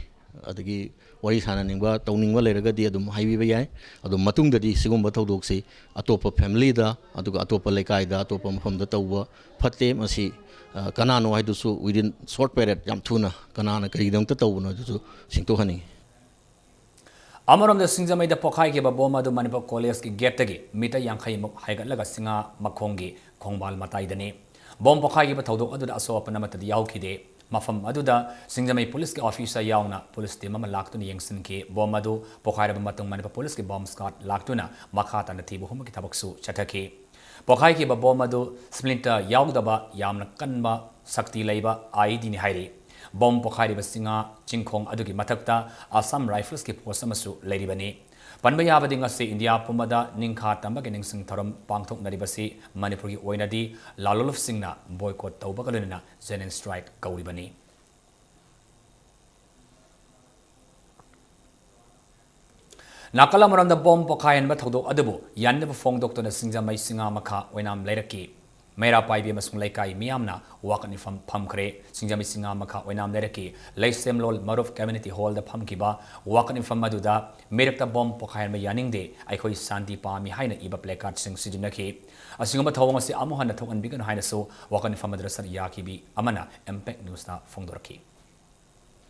ꯑꯗꯒꯤ ꯋꯥꯔꯤ ꯁꯥꯟꯅꯅꯤꯡꯕ, ꯇꯧꯅꯤꯡꯕ ꯂꯩꯔꯒꯗꯤ ꯑꯗꯨꯝ ꯍꯥꯏꯕꯤꯕ ꯌꯥꯏ꯫ ꯑꯗꯣ ꯃꯇꯨꯡꯗꯗꯤ ꯁꯤꯒꯨꯝꯕ ꯊꯧꯗꯣꯛꯁꯤ ꯑꯇꯣꯞꯄ ꯐꯦꯃꯤꯂꯤꯗ, ꯑꯗꯨꯒ ꯑꯇꯣꯞꯄ ꯂꯩꯀꯥꯏꯗ, ꯑꯇꯣꯞꯄ ꯃꯐꯝꯗ ꯇꯧꯕ ꯐꯠꯇꯦ꯫ ꯃꯁꯤ, ꯑ, ꯀꯅꯥꯅꯣ ꯍꯥꯏꯗꯨꯁꯨ within short period, ꯌꯥꯝ ꯊꯨꯅ ꯀꯅꯥꯅ ꯀꯔꯤꯒꯤꯗꯃꯛꯇ ꯇꯧꯕꯅꯣ ꯍꯥꯏꯗꯨꯁꯨ ꯁꯤꯡꯗꯣꯛꯍꯟꯅꯤꯡꯉꯤ꯫ ꯑꯃꯔꯣꯝꯗ, ꯁꯤꯡꯖꯃꯩꯗ ꯄꯣꯈꯥꯏꯈꯤꯕ ꯕꯣꯝ ꯑꯗꯨ ꯃꯅꯤꯄꯨꯔ ꯀꯣꯂꯦꯖꯀꯤ ꯒꯦꯠꯇꯒꯤ ꯃꯤꯇꯔ ꯌꯥꯡꯈꯩ ꯃꯨꯛ ꯍꯥꯏꯒꯠꯂꯒ ꯁꯤꯡꯉꯥ ꯃꯈꯣꯡꯒꯤ ꯈꯣꯡꯕꯥꯜ ꯃꯇꯥꯏꯗꯅꯤ꯫ ꯕꯣꯝ ꯄꯣꯈꯥꯏꯈꯤꯕ ꯊꯧꯗꯣꯛ ꯑꯗꯨꯗ ꯑꯁꯣꯛ ꯑꯄꯟ ꯑꯃꯠꯇꯗꯤ ꯌꯥꯎꯈꯤꯗꯦ꯫ ꯃꯐꯝ ꯑꯗꯨꯗ ꯁꯤꯡꯖꯃꯩ ꯄꯨꯂꯤꯁꯀꯤ ꯑꯣꯐꯤꯁꯥꯔ ꯌꯥꯎꯅ ꯄꯨꯂꯤꯁ ꯇꯤꯝ ꯑꯃ ꯂꯥꯛꯇꯨꯅ ꯌꯦꯡꯁꯤꯟꯈꯤ꯫ ꯕꯣꯝ ꯑꯗꯨ ꯄꯣꯈꯥꯏꯔꯕ ꯃꯇꯨꯡ ꯃꯅꯤꯄꯨꯔ ꯄꯨꯂꯤꯁꯀꯤ ꯕꯣꯝ ꯁ꯭ꯀ꯭ꯋꯥꯗ ꯂꯥꯛꯇꯨꯅ ꯃꯈꯥ ꯇꯥꯅ ꯊꯤꯕ ꯍꯨꯝꯕꯒꯤ ꯊꯕꯛꯁꯨ ꯆꯠꯊꯈꯤ꯫ ꯄꯣꯈꯥꯏꯈꯤꯕ ꯕꯣꯝ ꯑꯗꯨ ꯁ꯭ꯄ꯭ꯂꯤꯟꯇꯔ ꯌꯥꯎꯗꯕ ꯌꯥꯝꯅ ꯀꯟꯕ ꯁꯛꯇꯤ ꯂꯩꯕ IEDꯅꯤ ꯍꯥꯏꯔꯤ꯫ ꯕꯣꯝ ꯄꯣꯈꯥꯏꯔꯤꯕ ꯁꯤꯡꯉꯥ ꯆꯤꯡꯈꯣꯡ ꯑꯗꯨꯒꯤ ꯃꯊꯛꯇ ꯑꯁꯥꯝ ꯔꯥꯏꯐꯜꯁꯀꯤ ꯄꯣꯁ ꯑꯃꯁꯨ ꯂꯩꯔꯤꯕꯅꯤ꯫ ꯄꯟꯕ ꯌꯥꯕꯗꯤ, ꯉꯁꯤ ꯏꯟꯗꯤꯌꯥ ꯄꯨꯝꯕꯗ ꯅꯤꯡꯈꯥ ꯇꯝꯕꯒꯤ ꯅꯤꯡꯁꯤꯡ ꯊꯧꯔꯝ ꯄꯥꯡꯊꯣꯛꯅꯔꯤꯕꯁꯤ ꯃꯅꯤꯄꯨꯔꯒꯤ ꯑꯣꯏꯅꯗꯤ ꯂꯥꯂꯣꯜꯐꯁꯤꯡꯅ ꯕꯣꯏꯀꯣꯠ ꯇꯧꯕꯒ ꯂꯣꯏꯅꯅ ꯖꯦꯅꯔꯦꯜ ꯁ꯭ꯇ꯭ꯔꯥꯏꯛ ꯀꯧꯔꯤꯕꯅꯤ꯫ ꯅꯥꯀꯜ ꯑꯃꯔꯣꯝꯗ, ꯕꯣꯝ ꯄꯣꯈꯥꯏꯍꯟꯕ ꯊꯧꯗꯣꯛ ꯑꯗꯨꯕꯨ ꯌꯥꯅꯤꯡꯗꯕ ꯐꯣꯡꯗꯣꯛꯇꯨꯅ ꯁꯤꯡꯖꯃꯩ ꯁꯤꯡꯉꯥ ꯃꯈꯥ ꯑꯣꯏꯅꯥꯝ ꯂꯩꯔꯛꯀꯤ ꯃꯩꯔꯥ ꯄꯥꯏꯕꯤ ꯑꯃꯁꯨꯡ ꯂꯩꯀꯥꯏ ꯃꯤꯌꯥꯝꯅ ꯋꯥꯀꯠ ꯃꯤꯐꯝ ꯐꯝꯈ꯭ꯔꯦ꯫ ꯁꯤꯡꯖꯃꯩ ꯁꯤꯡꯉꯥ ꯃꯈꯥ ꯑꯣꯏꯅꯥꯝ ꯂꯩꯔꯛꯀꯤ ꯂꯩꯁꯦꯝꯂꯣꯜ ꯃꯔꯨꯞ ꯀꯝꯃ꯭ꯌꯨꯅꯤꯇꯤ ꯍꯣꯜꯗ ꯐꯝꯈꯤꯕ ꯋꯥꯀꯠ ꯃꯤꯐꯝ ꯑꯗꯨꯗ, "ꯃꯤꯔꯛꯇ ꯕꯣꯝ ꯄꯣꯈꯥꯏꯍꯟꯕ ꯌꯥꯅꯤꯡꯗꯦ, ꯑꯩꯈꯣꯏ ꯁꯥꯟꯇꯤ ꯄꯥꯝꯃꯤ" ꯍꯥꯏꯅ ꯏꯕ ꯄ꯭ꯂꯦꯀꯥꯔꯗꯁꯤꯡ ꯁꯤꯖꯤꯟꯅꯈꯤ꯫ ꯑꯁꯤꯒꯨꯝꯕ ꯊꯧꯑꯣꯡ ꯑꯁꯤ ꯑꯃꯨꯛ ꯍꯟꯅ ꯊꯣꯛꯍꯟꯕꯤꯒꯅꯨ ꯍꯥꯏꯅꯁꯨ ꯋꯥꯀꯠ ꯃꯤꯐꯝ ꯑꯗꯨꯗ ꯁꯔꯨꯛ ꯌꯥꯈꯤꯕꯤ ꯑꯃꯅ ꯏꯝꯄꯦꯛ ꯅ꯭ꯌꯨꯁꯇ ꯐꯣꯡꯗꯣꯔꯛꯈꯤ꯫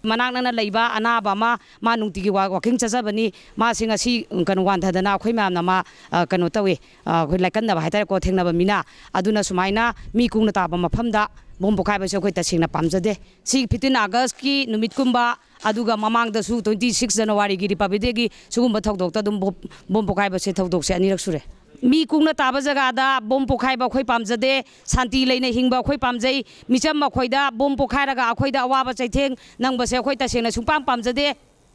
ꯃꯅꯥꯛ ꯅꯛꯅ ꯂꯩꯕ ꯑꯅꯥꯕ ꯑꯃ, ꯃꯥ ꯅꯨꯡꯇꯤꯒꯤ ꯋꯥ-, ꯋꯥꯀꯤꯡ ꯆꯠꯆꯕꯅꯤ, ꯃꯥꯁꯤ ꯉꯁꯤ, ꯎꯝ, ꯀꯩꯅꯣ, ꯋꯥꯟꯊꯗꯅ ꯑꯩꯈꯣꯏ ꯃꯌꯥꯝꯅ ꯃꯥ, ꯑ, ꯀꯩꯅꯣ ꯇꯧꯏ, ꯑ, ꯑꯩꯈꯣꯏ ꯂꯥꯏꯀꯟꯅꯕ ꯍꯥꯏꯇꯥꯔꯦꯀꯣ, ꯊꯦꯡꯅꯕ ꯃꯤꯅ꯫ ꯑꯗꯨꯅ ꯁꯨꯃꯥꯏꯅ ꯃꯤ ꯀꯨꯡꯅ ꯇꯥꯕ ꯃꯐꯝꯗ ꯕꯣꯝ ꯄꯣꯈꯥꯏꯕꯁꯦ ꯑꯩꯈꯣꯏ ꯇꯁꯦꯡꯅ ꯄꯥꯝꯖꯗꯦ꯫ ꯁꯤ fifteen Augustꯀꯤ ꯅꯨꯃꯤꯠꯀꯨꯝꯕ, ꯑꯗꯨꯒ ꯃꯃꯥꯡꯗꯁꯨ twenty six Januaryꯒꯤ Republic Dayꯒꯤ ꯁꯤꯒꯨꯝꯕ ꯊꯧꯗꯣꯛꯇ ꯑꯗꯨꯝ ꯕꯣꯝ, ꯕꯣꯝ ꯄꯣꯈꯥꯏꯕꯁꯦ, ꯊꯧꯗꯣꯛꯁꯦ ꯑꯅꯤꯔꯛ ꯁꯨꯔꯦ꯫ ꯃꯤ ꯀꯨꯡꯅ ꯇꯥꯕ ꯖꯒꯥꯗ ꯕꯣꯝ ꯄꯣꯈꯥꯏꯕ ꯑꯩꯈꯣꯏ ꯄꯥꯝꯖꯗꯦ꯫ ꯁꯥꯟꯇꯤ ꯂꯩꯅ ꯍꯤꯡꯕ ꯑꯩꯈꯣꯏ ꯄꯥꯝꯖꯩ꯫ ꯃꯤꯆꯝ ꯑꯩꯈꯣꯏꯗ ꯕꯣꯝ ꯄꯣꯈꯥꯏꯔꯒ ꯑꯩꯈꯣꯏꯗ ꯑꯋꯥꯕ ꯆꯩꯊꯦꯡ ꯅꯪꯕꯁꯦ ꯑꯩꯈꯣꯏ ꯇꯁꯦꯡꯅ ꯁꯨꯡꯄꯥꯝ ꯄꯥꯝꯖꯗꯦ꯫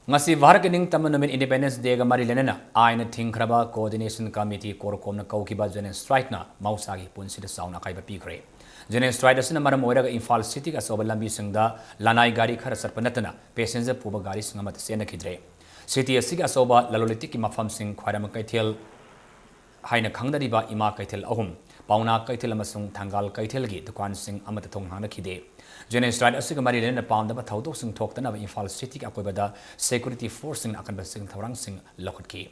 ꯉꯁꯤ ꯚꯥꯔꯠꯀꯤ ꯅꯤꯡꯇꯝꯕ ꯅꯨꯃꯤꯠ Independence Dayꯒ ꯃꯔꯤ ꯂꯩꯅꯅ ꯑꯥꯏꯟꯅ ꯊꯤꯡꯈ꯭ꯔꯕ Coordination Committee, CORCOMꯅ ꯀꯧꯈꯤꯕ General Strikeꯅ ꯃꯍꯧꯁꯥꯒꯤ ꯄꯨꯟꯁꯤꯗ ꯆꯥꯎꯅ ꯑꯀꯥꯏꯕ ꯄꯤꯈ꯭ꯔꯦ꯫ General Strike ꯑꯁꯤꯅ ꯃꯔꯝ ꯑꯣꯏꯔꯒ ꯏꯝꯐꯥꯜ cityꯒꯤ ꯑꯆꯧꯕ ꯂꯝꯕꯤꯁꯤꯡꯗ ꯂꯅꯥꯏ ꯒꯥꯔꯤ ꯈꯔ ꯆꯠꯄ ꯅꯠꯇꯅ passenger ꯄꯨꯕ ꯒꯥꯔꯤꯁꯤꯡ ꯑꯃꯠꯇ ꯆꯦꯟꯅꯈꯤꯗ꯭ꯔꯦ꯫ City ꯑꯁꯤꯒꯤ ꯑꯆꯧꯕ ꯂꯂꯣꯟ ꯏꯇꯤꯛꯀꯤ ꯃꯐꯝꯁꯤꯡ ꯈ꯭ꯋꯥꯏꯔꯝꯕꯟ ꯀꯩꯊꯦꯜ ꯍꯥꯏꯅ ꯈꯪꯅꯔꯤꯕ ꯏꯃꯥ ꯀꯩꯊꯦꯜ ꯑꯍꯨꯝ, ꯄꯥꯎꯅꯥ ꯀꯩꯊꯦꯜ ꯑꯃꯁꯨꯡ ꯊꯪꯒꯥꯜ ꯀꯩꯊꯦꯜꯒꯤ ꯗꯨꯀꯥꯟꯁꯤꯡ ꯑꯃꯠꯇ ꯊꯣꯡ ꯍꯥꯡꯅꯈꯤꯗꯦ꯫ General Strike ꯑꯁꯤꯒ ꯃꯔꯤ ꯂꯩꯅꯅ ꯄꯥꯝꯗꯕ ꯊꯧꯗꯣꯛꯁꯤꯡ ꯊꯣꯛꯇꯅꯕ ꯏꯝꯐꯥꯜ cityꯒꯤ ꯑꯀꯣꯏꯕꯗ security forceꯁꯤꯡꯅ ꯑꯀꯟꯕ ꯆꯦꯛꯁꯤꯟ ꯊꯧꯔꯥꯡꯁꯤꯡ ꯂꯧꯈꯠꯈꯤ꯫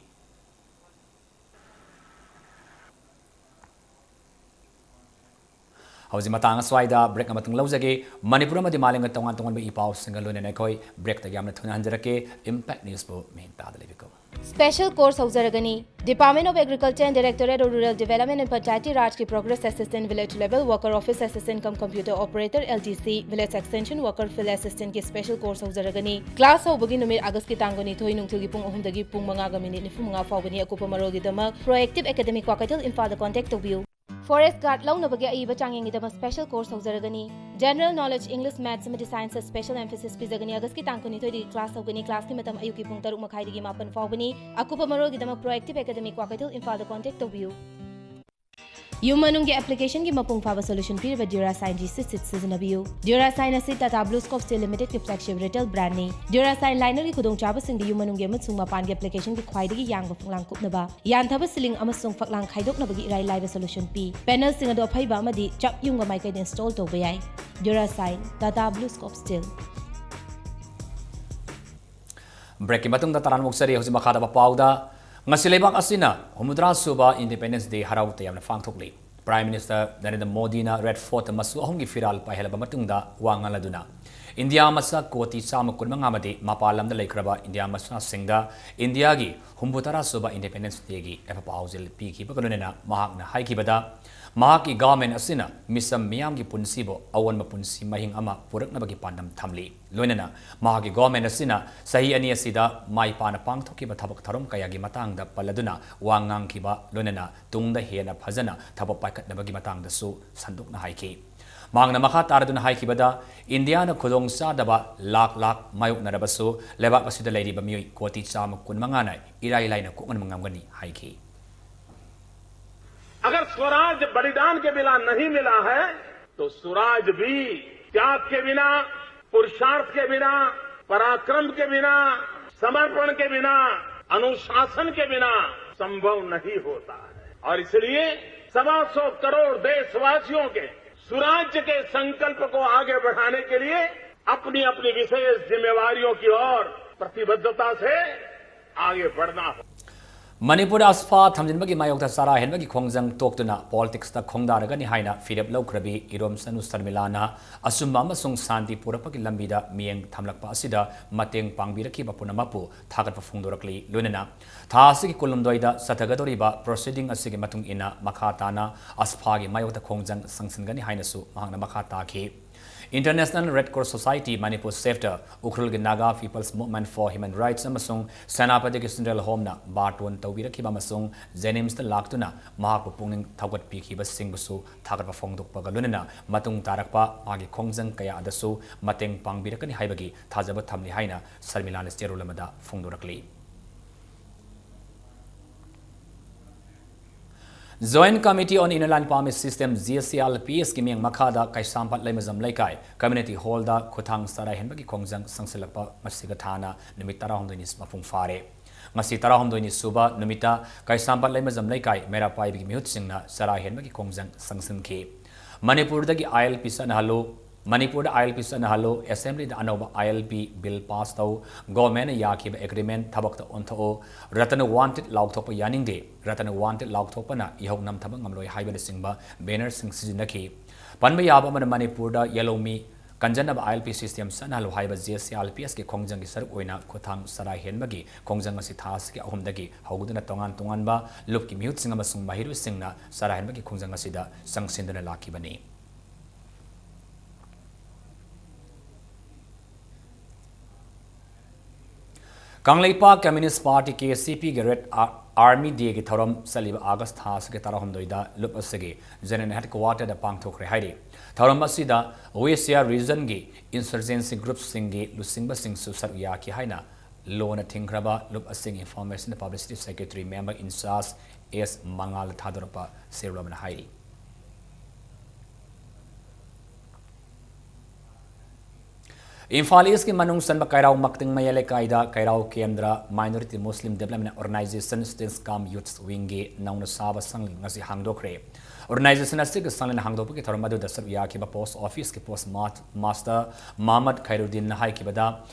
ꯍꯧꯖꯤꯛ ꯃꯇꯥꯡ ꯑꯁ꯭ꯋꯥꯏꯗ break ꯑꯃꯇꯪ ꯂꯧꯖꯒꯦ꯫ ꯃꯅꯤꯄꯨꯔ ꯑꯃꯗꯤ ꯃꯥꯂꯦꯝꯒ ꯇꯣꯉꯥꯟ ꯇꯣꯉꯥꯟꯕ ꯏ ꯄꯥꯎꯁꯤꯡꯒ ꯂꯣꯏꯅꯅ ꯑꯩꯈꯣꯏ breakꯇ ꯌꯥꯝꯅ ꯊꯨꯅ ꯍꯟꯖꯔꯛꯀꯦ꯫ Impact Newsꯕꯨ ꯃꯤꯠꯌꯦꯡ ꯇꯥꯗ ꯂꯩꯕꯤꯌꯨ꯫ Special course ꯍꯧꯖꯔꯒꯅꯤ꯫ Department of Agriculture and Directorate of Rural Development and Panchayati Rajꯀꯤ Progress Assistant, Village Level Worker, Office Assistant cum Computer Operator, L D C, Village Extension Worker, Field Assistantꯀꯤ special course ꯍꯧꯖꯔꯒꯅꯤ꯫ Class ꯍꯧꯕꯒꯤ ꯅꯨꯃꯤꯠ Augustꯀꯤ ꯇꯥꯡ ꯀꯨꯟꯅꯤꯊꯣꯏ, ꯅꯨꯡꯊꯤꯜꯒꯤ ꯄꯨꯡ ꯑꯍꯨꯝꯗꯒꯤ ꯄꯨꯡ ꯃꯉꯥꯒ minute ꯅꯤꯐꯨ ꯃꯉꯥ ꯐꯥꯎꯕꯅꯤ꯫ ꯑꯀꯨꯞꯄ ꯃꯔꯣꯜꯒꯤꯗꯃꯛ Proactive Academy, ꯀ꯭ꯋꯥꯀꯩꯊꯦꯜ, ꯏꯝꯐꯥꯜꯗ contact ꯇꯧꯕꯤꯌꯨ꯫ Forest Guard ꯂꯧꯅꯕꯒꯤ ꯑꯏꯕ ꯆꯥꯡꯌꯦꯡꯒꯤꯗꯃꯛ special course ꯍꯧꯖꯔꯒꯅꯤ꯫ General Knowledge, English, Maths ꯑꯃꯗꯤ Scienceꯇ special emphasis ꯄꯤꯖꯒꯅꯤ꯫ Augustꯀꯤ ꯇꯥꯡ ꯀꯨꯟꯅꯤꯊꯣꯏꯗꯒꯤ class ꯍꯧꯒꯅꯤ꯫ Classꯀꯤ ꯃꯇꯝ ꯑꯌꯨꯛꯀꯤ ꯄꯨꯡ ꯇꯔꯨꯛ ꯃꯈꯥꯏꯗꯒꯤ ꯃꯥꯄꯟ ꯐꯥꯎꯕꯅꯤ꯫ ꯑꯀꯨꯞꯄ ꯃꯔꯣꯜꯒꯤꯗꯃꯛ Proactive Academy, ꯀ꯭ꯋꯥꯀꯩꯊꯦꯜ, ꯏꯝꯐꯥꯜꯗ contact ꯇꯧꯕꯤꯌꯨ꯫ ꯌꯨꯝ ꯃꯅꯨꯡꯒꯤ applicationꯒꯤ ꯃꯄꯨꯡ ꯐꯥꯕ solution ꯄꯤꯔꯤꯕ Durasine G C Sheet ꯁꯤꯖꯤꯟꯅꯕꯤꯌꯨ꯫ Durasine ꯑꯁꯤ Tata BlueScope Steel Limitedꯀꯤ flagship retail brandꯅꯤ꯫ Durasine linerꯒꯤ ꯈꯨꯗꯣꯡꯆꯥꯕꯁꯤꯡꯗꯤ ꯌꯨꯝ ꯃꯅꯨꯡꯒꯤ ꯑꯃꯁꯨꯡ ꯃꯄꯥꯟꯒꯤ applicationꯒꯤ ꯈ꯭ꯋꯥꯏꯗꯒꯤ ꯌꯥꯡꯕ ꯐꯛꯂꯥꯡ ꯀꯨꯞꯅꯕ, ꯌꯥꯟꯊꯕ ceiling ꯑꯃꯁꯨꯡ ꯐꯛꯂꯥꯡ ꯈꯥꯏꯗꯣꯛꯅꯕꯒꯤ ꯏꯔꯥꯏ ꯂꯥꯏꯕ solution ꯄꯤ꯫ Panelꯁꯤꯡ ꯑꯗꯨ ꯑꯐꯩꯕ ꯑꯃꯗꯤ ꯆꯞ ꯌꯨꯡꯕ ꯃꯥꯏꯀꯩꯗ install ꯇꯧꯕ ꯌꯥꯏ꯫ Durasine, Tata BlueScope Steel꯫ Breakꯀꯤ ꯃꯇꯨꯡꯗ ꯇꯔꯥꯝꯅ ꯑꯣꯛꯆꯔꯤ꯫ ꯍꯧꯖꯤꯛ ꯃꯈꯥ ꯇꯥꯕ ꯄꯥꯎꯗ, ꯉꯁꯤ ꯂꯩꯕꯥꯛ ꯑꯁꯤꯅ ꯍꯨꯝꯐꯨꯇꯔꯥ ꯁꯨꯕ Independence Day ꯍꯔꯥꯎ ꯇꯌꯥꯝꯅ ꯄꯥꯡꯊꯣꯛꯂꯤ꯫ Prime Minister ꯅꯔꯦꯟꯗ꯭ꯔ ꯃꯣꯗꯤꯅ Red Fortꯇ ꯃꯆꯨ ꯑꯍꯨꯝꯒꯤ ꯐꯤꯔꯥꯜ ꯄꯥꯏꯍꯜꯂꯕ ꯃꯇꯨꯡꯗ ꯋꯥ ꯉꯥꯡꯂꯗꯨꯅ, ꯏꯟꯗꯤꯌꯥ ꯃꯆꯥ ꯀꯣꯇꯤ ꯆꯥꯝꯃ ꯀꯨꯟꯃꯉꯥ ꯑꯃꯗꯤ ꯃꯄꯥꯟ ꯂꯝꯗ ꯂꯩꯈ꯭ꯔꯕ ꯏꯟꯗꯤꯌꯥ ꯃꯆꯥꯁꯤꯡꯗ ꯏꯟꯗꯤꯌꯥꯒꯤ ꯍꯨꯝꯐꯨ ꯇꯔꯥ ꯁꯨꯕ Independence Day ꯒꯤ ꯌꯥꯏꯐ ꯄꯥꯎꯖꯦꯜ ꯄꯤꯈꯤꯕꯒ ꯂꯣꯏꯅꯅ ꯃꯍꯥꯛꯅ ꯍꯥꯏꯈꯤꯕꯗ, ꯃꯍꯥꯛꯀꯤ government ꯑꯁꯤꯅ ꯃꯤꯆꯝ ꯃꯤꯌꯥꯝꯒꯤ ꯄꯨꯟꯁꯤꯕꯨ ꯑꯑꯣꯟꯕ ꯄꯨꯟꯁꯤ ꯃꯍꯤꯡ ꯑꯃ ꯄꯨꯔꯛꯅꯕꯒꯤ ꯄꯥꯟꯗꯝ ꯊꯝꯂꯤ꯫ ꯂꯣꯏꯅꯅ ꯃꯍꯥꯛꯀꯤ government ꯑꯁꯤꯅ ꯆꯍꯤ ꯑꯅꯤ ꯑꯁꯤꯗ ꯃꯥꯏ ꯄꯥꯛꯅ ꯄꯥꯡꯊꯣꯛꯈꯤꯕ ꯊꯕꯛ ꯊꯧꯔꯝ ꯀꯌꯥꯒꯤ ꯃꯇꯥꯡꯗ ꯄꯜꯂꯗꯨꯅ ꯋꯥ ꯉꯥꯡꯈꯤꯕ ꯂꯣꯏꯅꯅ ꯇꯨꯡꯗ ꯍꯦꯟꯅ ꯐꯖꯅ ꯊꯕꯛ ꯄꯥꯏꯈꯠꯅꯕꯒꯤ ꯃꯇꯥꯡꯗꯁꯨ ꯁꯟꯗꯣꯛꯅ ꯍꯥꯏꯈꯤ꯫ ꯃꯍꯥꯛꯅ ꯃꯈꯥ ꯇꯥꯔꯗꯨꯅ ꯍꯥꯏꯈꯤꯕꯗ, ꯏꯟꯗꯤꯌꯥꯅ ꯈꯨꯗꯣꯡ ꯆꯥꯗꯕ ꯂꯥꯛ ꯂꯥꯛ ꯃꯥꯌꯣꯛꯅꯔꯕꯁꯨ ꯂꯩꯕꯥꯛ ꯑꯁꯤꯗ ꯂꯩꯔꯤꯕ ꯃꯤꯑꯣꯏ ꯀꯣꯇꯤ ꯆꯥꯝꯃ ꯀꯨꯟꯃꯉꯥꯅ ꯏꯔꯥꯏ ꯂꯥꯏꯅ ꯀꯣꯛꯍꯟꯕ ꯉꯝꯒꯅꯤ ꯍꯥꯏꯈꯤ꯫ अगर स्वराज बलिदान के बिना नहीं मिला है, तो स्वराज भी त्याग के बिना, पुरुषार्थ के बिना, पराक्रम के बिना, समर्पण के बिना, अनुशासन के बिना संभव नहीं होता है। और इसलिए सवा सौ करोड़ देशवासियों के सुराज्य के संकल्प को आगे बढ़ाने के लिए अपनी अपनी विशेष जिम्मेवारियों की ओर प्रतिबद्धता से आगे बढ़ना हो। ꯃꯅꯤꯄꯨꯔꯗ ꯑꯁꯐꯥ ꯊꯝꯖꯤꯟꯕꯒꯤ ꯃꯥꯌꯣꯛꯇ ꯆꯔꯥ ꯍꯦꯟꯕꯒꯤ ꯈꯣꯡꯖꯪ ꯇꯣꯛꯇꯨꯅ politics ꯇ ꯈꯣꯡꯗꯥꯔꯒꯅꯤ ꯍꯥꯏꯅ ꯐꯤꯔꯦꯞ ꯂꯧꯈ꯭ꯔꯕꯤ ꯏꯔꯣꯝꯁꯅꯨ ꯁꯔꯃꯤꯂꯥꯅ ꯑꯆꯨꯝꯕ ꯑꯃꯁꯨꯡ ꯁꯥꯟꯇꯤ ꯄꯨꯔꯛꯄꯒꯤ ꯂꯝꯕꯤꯗ ꯃꯤꯠꯌꯦꯡ ꯊꯝꯂꯛꯄ ꯑꯁꯤꯗ ꯃꯇꯦꯡ ꯄꯥꯡꯕꯤꯔꯛꯈꯤꯕ ꯄꯨꯝꯅꯃꯛꯄꯨ ꯊꯥꯒꯠꯄ ꯐꯣꯡꯗꯣꯔꯛꯂꯤ꯫ ꯂꯣꯏꯅꯅ ꯊꯥ ꯑꯁꯤꯒꯤ ꯀꯨꯟꯍꯨꯝꯗꯣꯏꯗ ꯆꯠꯊꯒꯗꯧꯔꯤꯕ proceeding ꯑꯁꯤꯒꯤ ꯃꯇꯨꯡ ꯏꯟꯅ ꯃꯈꯥ ꯇꯥꯅ ꯑꯁꯐꯥꯒꯤ ꯃꯥꯌꯣꯛꯇ ꯈꯣꯡꯖꯪ ꯆꯪꯁꯤꯟꯒꯅꯤ ꯍꯥꯏꯅꯁꯨ ꯃꯍꯥꯛꯅ ꯃꯈꯥ ꯇꯥꯈꯤ꯫ International Red Cross Society, Manipur Chapter, ꯎꯈ꯭ꯔꯨꯜꯒꯤ Naga People's Movement for Human Rights ꯑꯃꯁꯨꯡ ꯁꯦꯅꯥꯄꯇꯤꯒꯤ Central Home ꯅ ꯕꯥꯔꯇꯣꯟ ꯇꯧꯕꯤꯔꯛꯈꯤꯕ ꯑꯃꯁꯨꯡ ꯖꯦꯅꯤꯝꯁꯇ ꯂꯥꯛꯇꯨꯅ ꯃꯍꯥꯛꯄꯨ ꯄꯨꯛꯅꯤꯡ ꯊꯧꯒꯠꯄꯤꯈꯤꯕꯁꯤꯡꯕꯨꯁꯨ ꯊꯥꯒꯠꯄ ꯐꯣꯡꯗꯣꯛꯄꯒ ꯂꯣꯏꯅꯅ ꯃꯇꯨꯡ ꯇꯥꯔꯛꯄ ꯃꯥꯒꯤ ꯈꯣꯡꯖꯪ ꯀꯌꯥ ꯑꯗꯁꯨ ꯃꯇꯦꯡ ꯄꯥꯡꯕꯤꯔꯛꯀꯅꯤ ꯍꯥꯏꯕꯒꯤ ꯊꯥꯖꯕ ꯊꯝꯂꯤ ꯍꯥꯏꯅ ꯁꯔꯃꯤꯂꯥꯅ ꯆꯦꯔꯣꯜ ꯑꯃꯗ ꯐꯣꯡꯗꯣꯔꯛꯂꯤ꯫ Joint Committee on Inner Line Permit System, J C I L P S ꯀꯤ ꯃꯤꯠꯌꯦꯡ ꯃꯈꯥꯗ ꯀꯩꯁꯥꯝꯄꯥꯠ ꯂꯩꯃꯖꯝ ꯂꯩꯀꯥꯏ Community Hall ꯗ ꯈꯨꯊꯥꯡ ꯆꯔꯥ ꯍꯦꯟꯕꯒꯤ ꯈꯣꯡꯖꯪ ꯆꯪꯁꯤꯜꯂꯛꯄ ꯉꯁꯤꯒ ꯊꯥꯅ ꯅꯨꯃꯤꯠ ꯇꯔꯥꯍꯨꯝꯗꯣꯏꯅꯤ ꯃꯄꯨꯡ ꯐꯥꯔꯦ꯫ ꯉꯁꯤ ꯇꯔꯥꯍꯨꯝꯗꯣꯏꯅꯤ ꯁꯨꯕ ꯅꯨꯃꯤꯠꯇ ꯀꯩꯁꯥꯝꯄꯥꯠ ꯂꯩꯃꯖꯝ ꯂꯩꯀꯥꯏ ꯃꯩꯔꯥ ꯄꯥꯏꯕꯤꯒꯤ ꯃꯤꯍꯨꯠꯁꯤꯡꯅ ꯆꯔꯥ ꯍꯦꯟꯕꯒꯤ ꯈꯣꯡꯖꯪ ꯆꯪꯁꯤꯟꯈꯤ꯫ ꯃꯅꯤꯄꯨꯔꯗꯒꯤ I L P ꯆꯠꯅꯍꯜꯂꯨ, ꯃꯅꯤꯄꯨꯔꯗ I L P ꯆꯠꯅꯍꯜꯂꯨ, Assembly ꯗ ꯑꯅꯧꯕ I L P Bill pass ꯇꯧ, Government ꯅ ꯌꯥꯈꯤꯕ agreement ꯊꯕꯛꯇ ꯑꯣꯟꯊꯣꯛꯎ, ꯔꯇꯟ ꯋꯥꯟꯇꯦꯗ ꯂꯥꯎꯊꯣꯛꯄ ꯌꯥꯅꯤꯡꯗꯦ, ꯔꯇꯟ ꯋꯥꯟꯇꯦꯗ ꯂꯥꯎꯊꯣꯛꯄꯅ ꯏꯍꯧ ꯅꯝꯊꯕ ꯉꯝꯂꯣꯏ ꯍꯥꯏꯕꯅꯆꯤꯡꯕ banner ꯁꯤꯡ ꯁꯤꯖꯤꯟꯅꯈꯤ꯫ ꯄꯟꯕ ꯌꯥꯕ ꯑꯃꯅ, ꯃꯅꯤꯄꯨꯔꯗ ꯌꯦꯜꯍꯧꯃꯤ ꯀꯟꯖꯅꯕ ILP system ꯆꯠꯅꯍꯜꯂꯨ ꯍꯥꯏꯕ JCRPS ꯀꯤ ꯈꯣꯡꯖꯪꯒꯤ ꯁꯔꯨꯛ ꯑꯣꯏꯅ ꯈꯨꯠꯊꯥꯡ ꯆꯔꯥ ꯍꯦꯟꯕꯒꯤ ꯈꯣꯡꯖꯪ ꯑꯁꯤ ꯊꯥ ꯑꯁꯤꯒꯤ ꯑꯍꯨꯝꯗꯒꯤ ꯍꯧꯗꯨꯅ ꯇꯣꯉꯥꯟ ꯇꯣꯉꯥꯟꯕ ꯂꯨꯞꯀꯤ ꯃꯤꯍꯨꯠꯁꯤꯡ ꯑꯃꯁꯨꯡ ꯃꯍꯩꯔꯣꯏꯁꯤꯡꯅ ꯆꯔꯥ ꯍꯦꯟꯕꯒꯤ ꯈꯣꯡꯖꯪ ꯑꯁꯤꯗ ꯆꯪꯁꯤꯟꯗꯨꯅ ꯂꯥꯛꯈꯤꯕꯅꯤ꯫ ꯀꯪꯂꯩꯄꯥꯛ Communist Party, KCP ꯒꯤ Red Ar-, Army Day ꯒꯤ ꯊꯧꯔꯝ ꯆꯠꯂꯤꯕ August ꯊꯥ ꯑꯁꯤꯒꯤ ꯇꯔꯥꯍꯨꯝꯗꯣꯏꯗ ꯂꯨꯞ ꯑꯁꯤꯒꯤ General Headquarter ꯗ ꯄꯥꯡꯊꯣꯛꯈ꯭ꯔꯦ ꯍꯥꯏꯔꯤ꯫ ꯊꯧꯔꯝ ꯑꯁꯤꯗ West Asia Region ꯒꯤ insurgency group ꯁꯤꯡꯒꯤ ꯂꯨꯆꯤꯡꯕꯁꯤꯡꯁꯨ ꯁꯔꯨꯛ ꯌꯥꯈꯤ ꯍꯥꯏꯅ ꯂꯣꯅ ꯊꯤꯡꯈ꯭ꯔꯕ ꯂꯨꯞ ꯑꯁꯤꯒꯤ Information Publicity Secretary Member in Charge S ꯃꯉꯥꯜꯅ ꯊꯥꯗꯣꯔꯛꯄ ꯆꯦꯔꯣꯜ ꯑꯃꯅ ꯍꯥꯏꯔꯤ꯫ ꯏꯝꯐꯥꯜ East ꯀꯤ ꯃꯅꯨꯡ ꯆꯟꯕ ꯀꯩꯔꯥꯎ ꯃꯛꯇꯤꯡ ꯃꯌꯥꯏ ꯂꯩꯀꯥꯏꯗ ꯀꯩꯔꯥꯎ ꯀꯦꯟꯗ꯭ꯔ Minority Muslim Development Organization Students cum Youth Wing ꯒꯤ ꯅꯧꯅ ꯁꯥꯕ ꯁꯪ ꯉꯁꯤ ꯍꯥꯡꯗꯣꯛꯈ꯭ꯔꯦ꯫ Organization ꯑꯁꯤꯒꯤ ꯁꯪꯂꯦꯟ ꯍꯥꯡꯗꯣꯛꯄꯒꯤ ꯊꯧꯔꯝ ꯑꯗꯨꯗ ꯁꯔꯨꯛ ꯌꯥꯈꯤꯕ Post Office ꯀꯤ Post Ma-, Master ꯃꯍꯃꯗ ꯈꯩꯔꯨꯗꯤꯟꯅ ꯍꯥꯏꯈꯤꯕꯗ,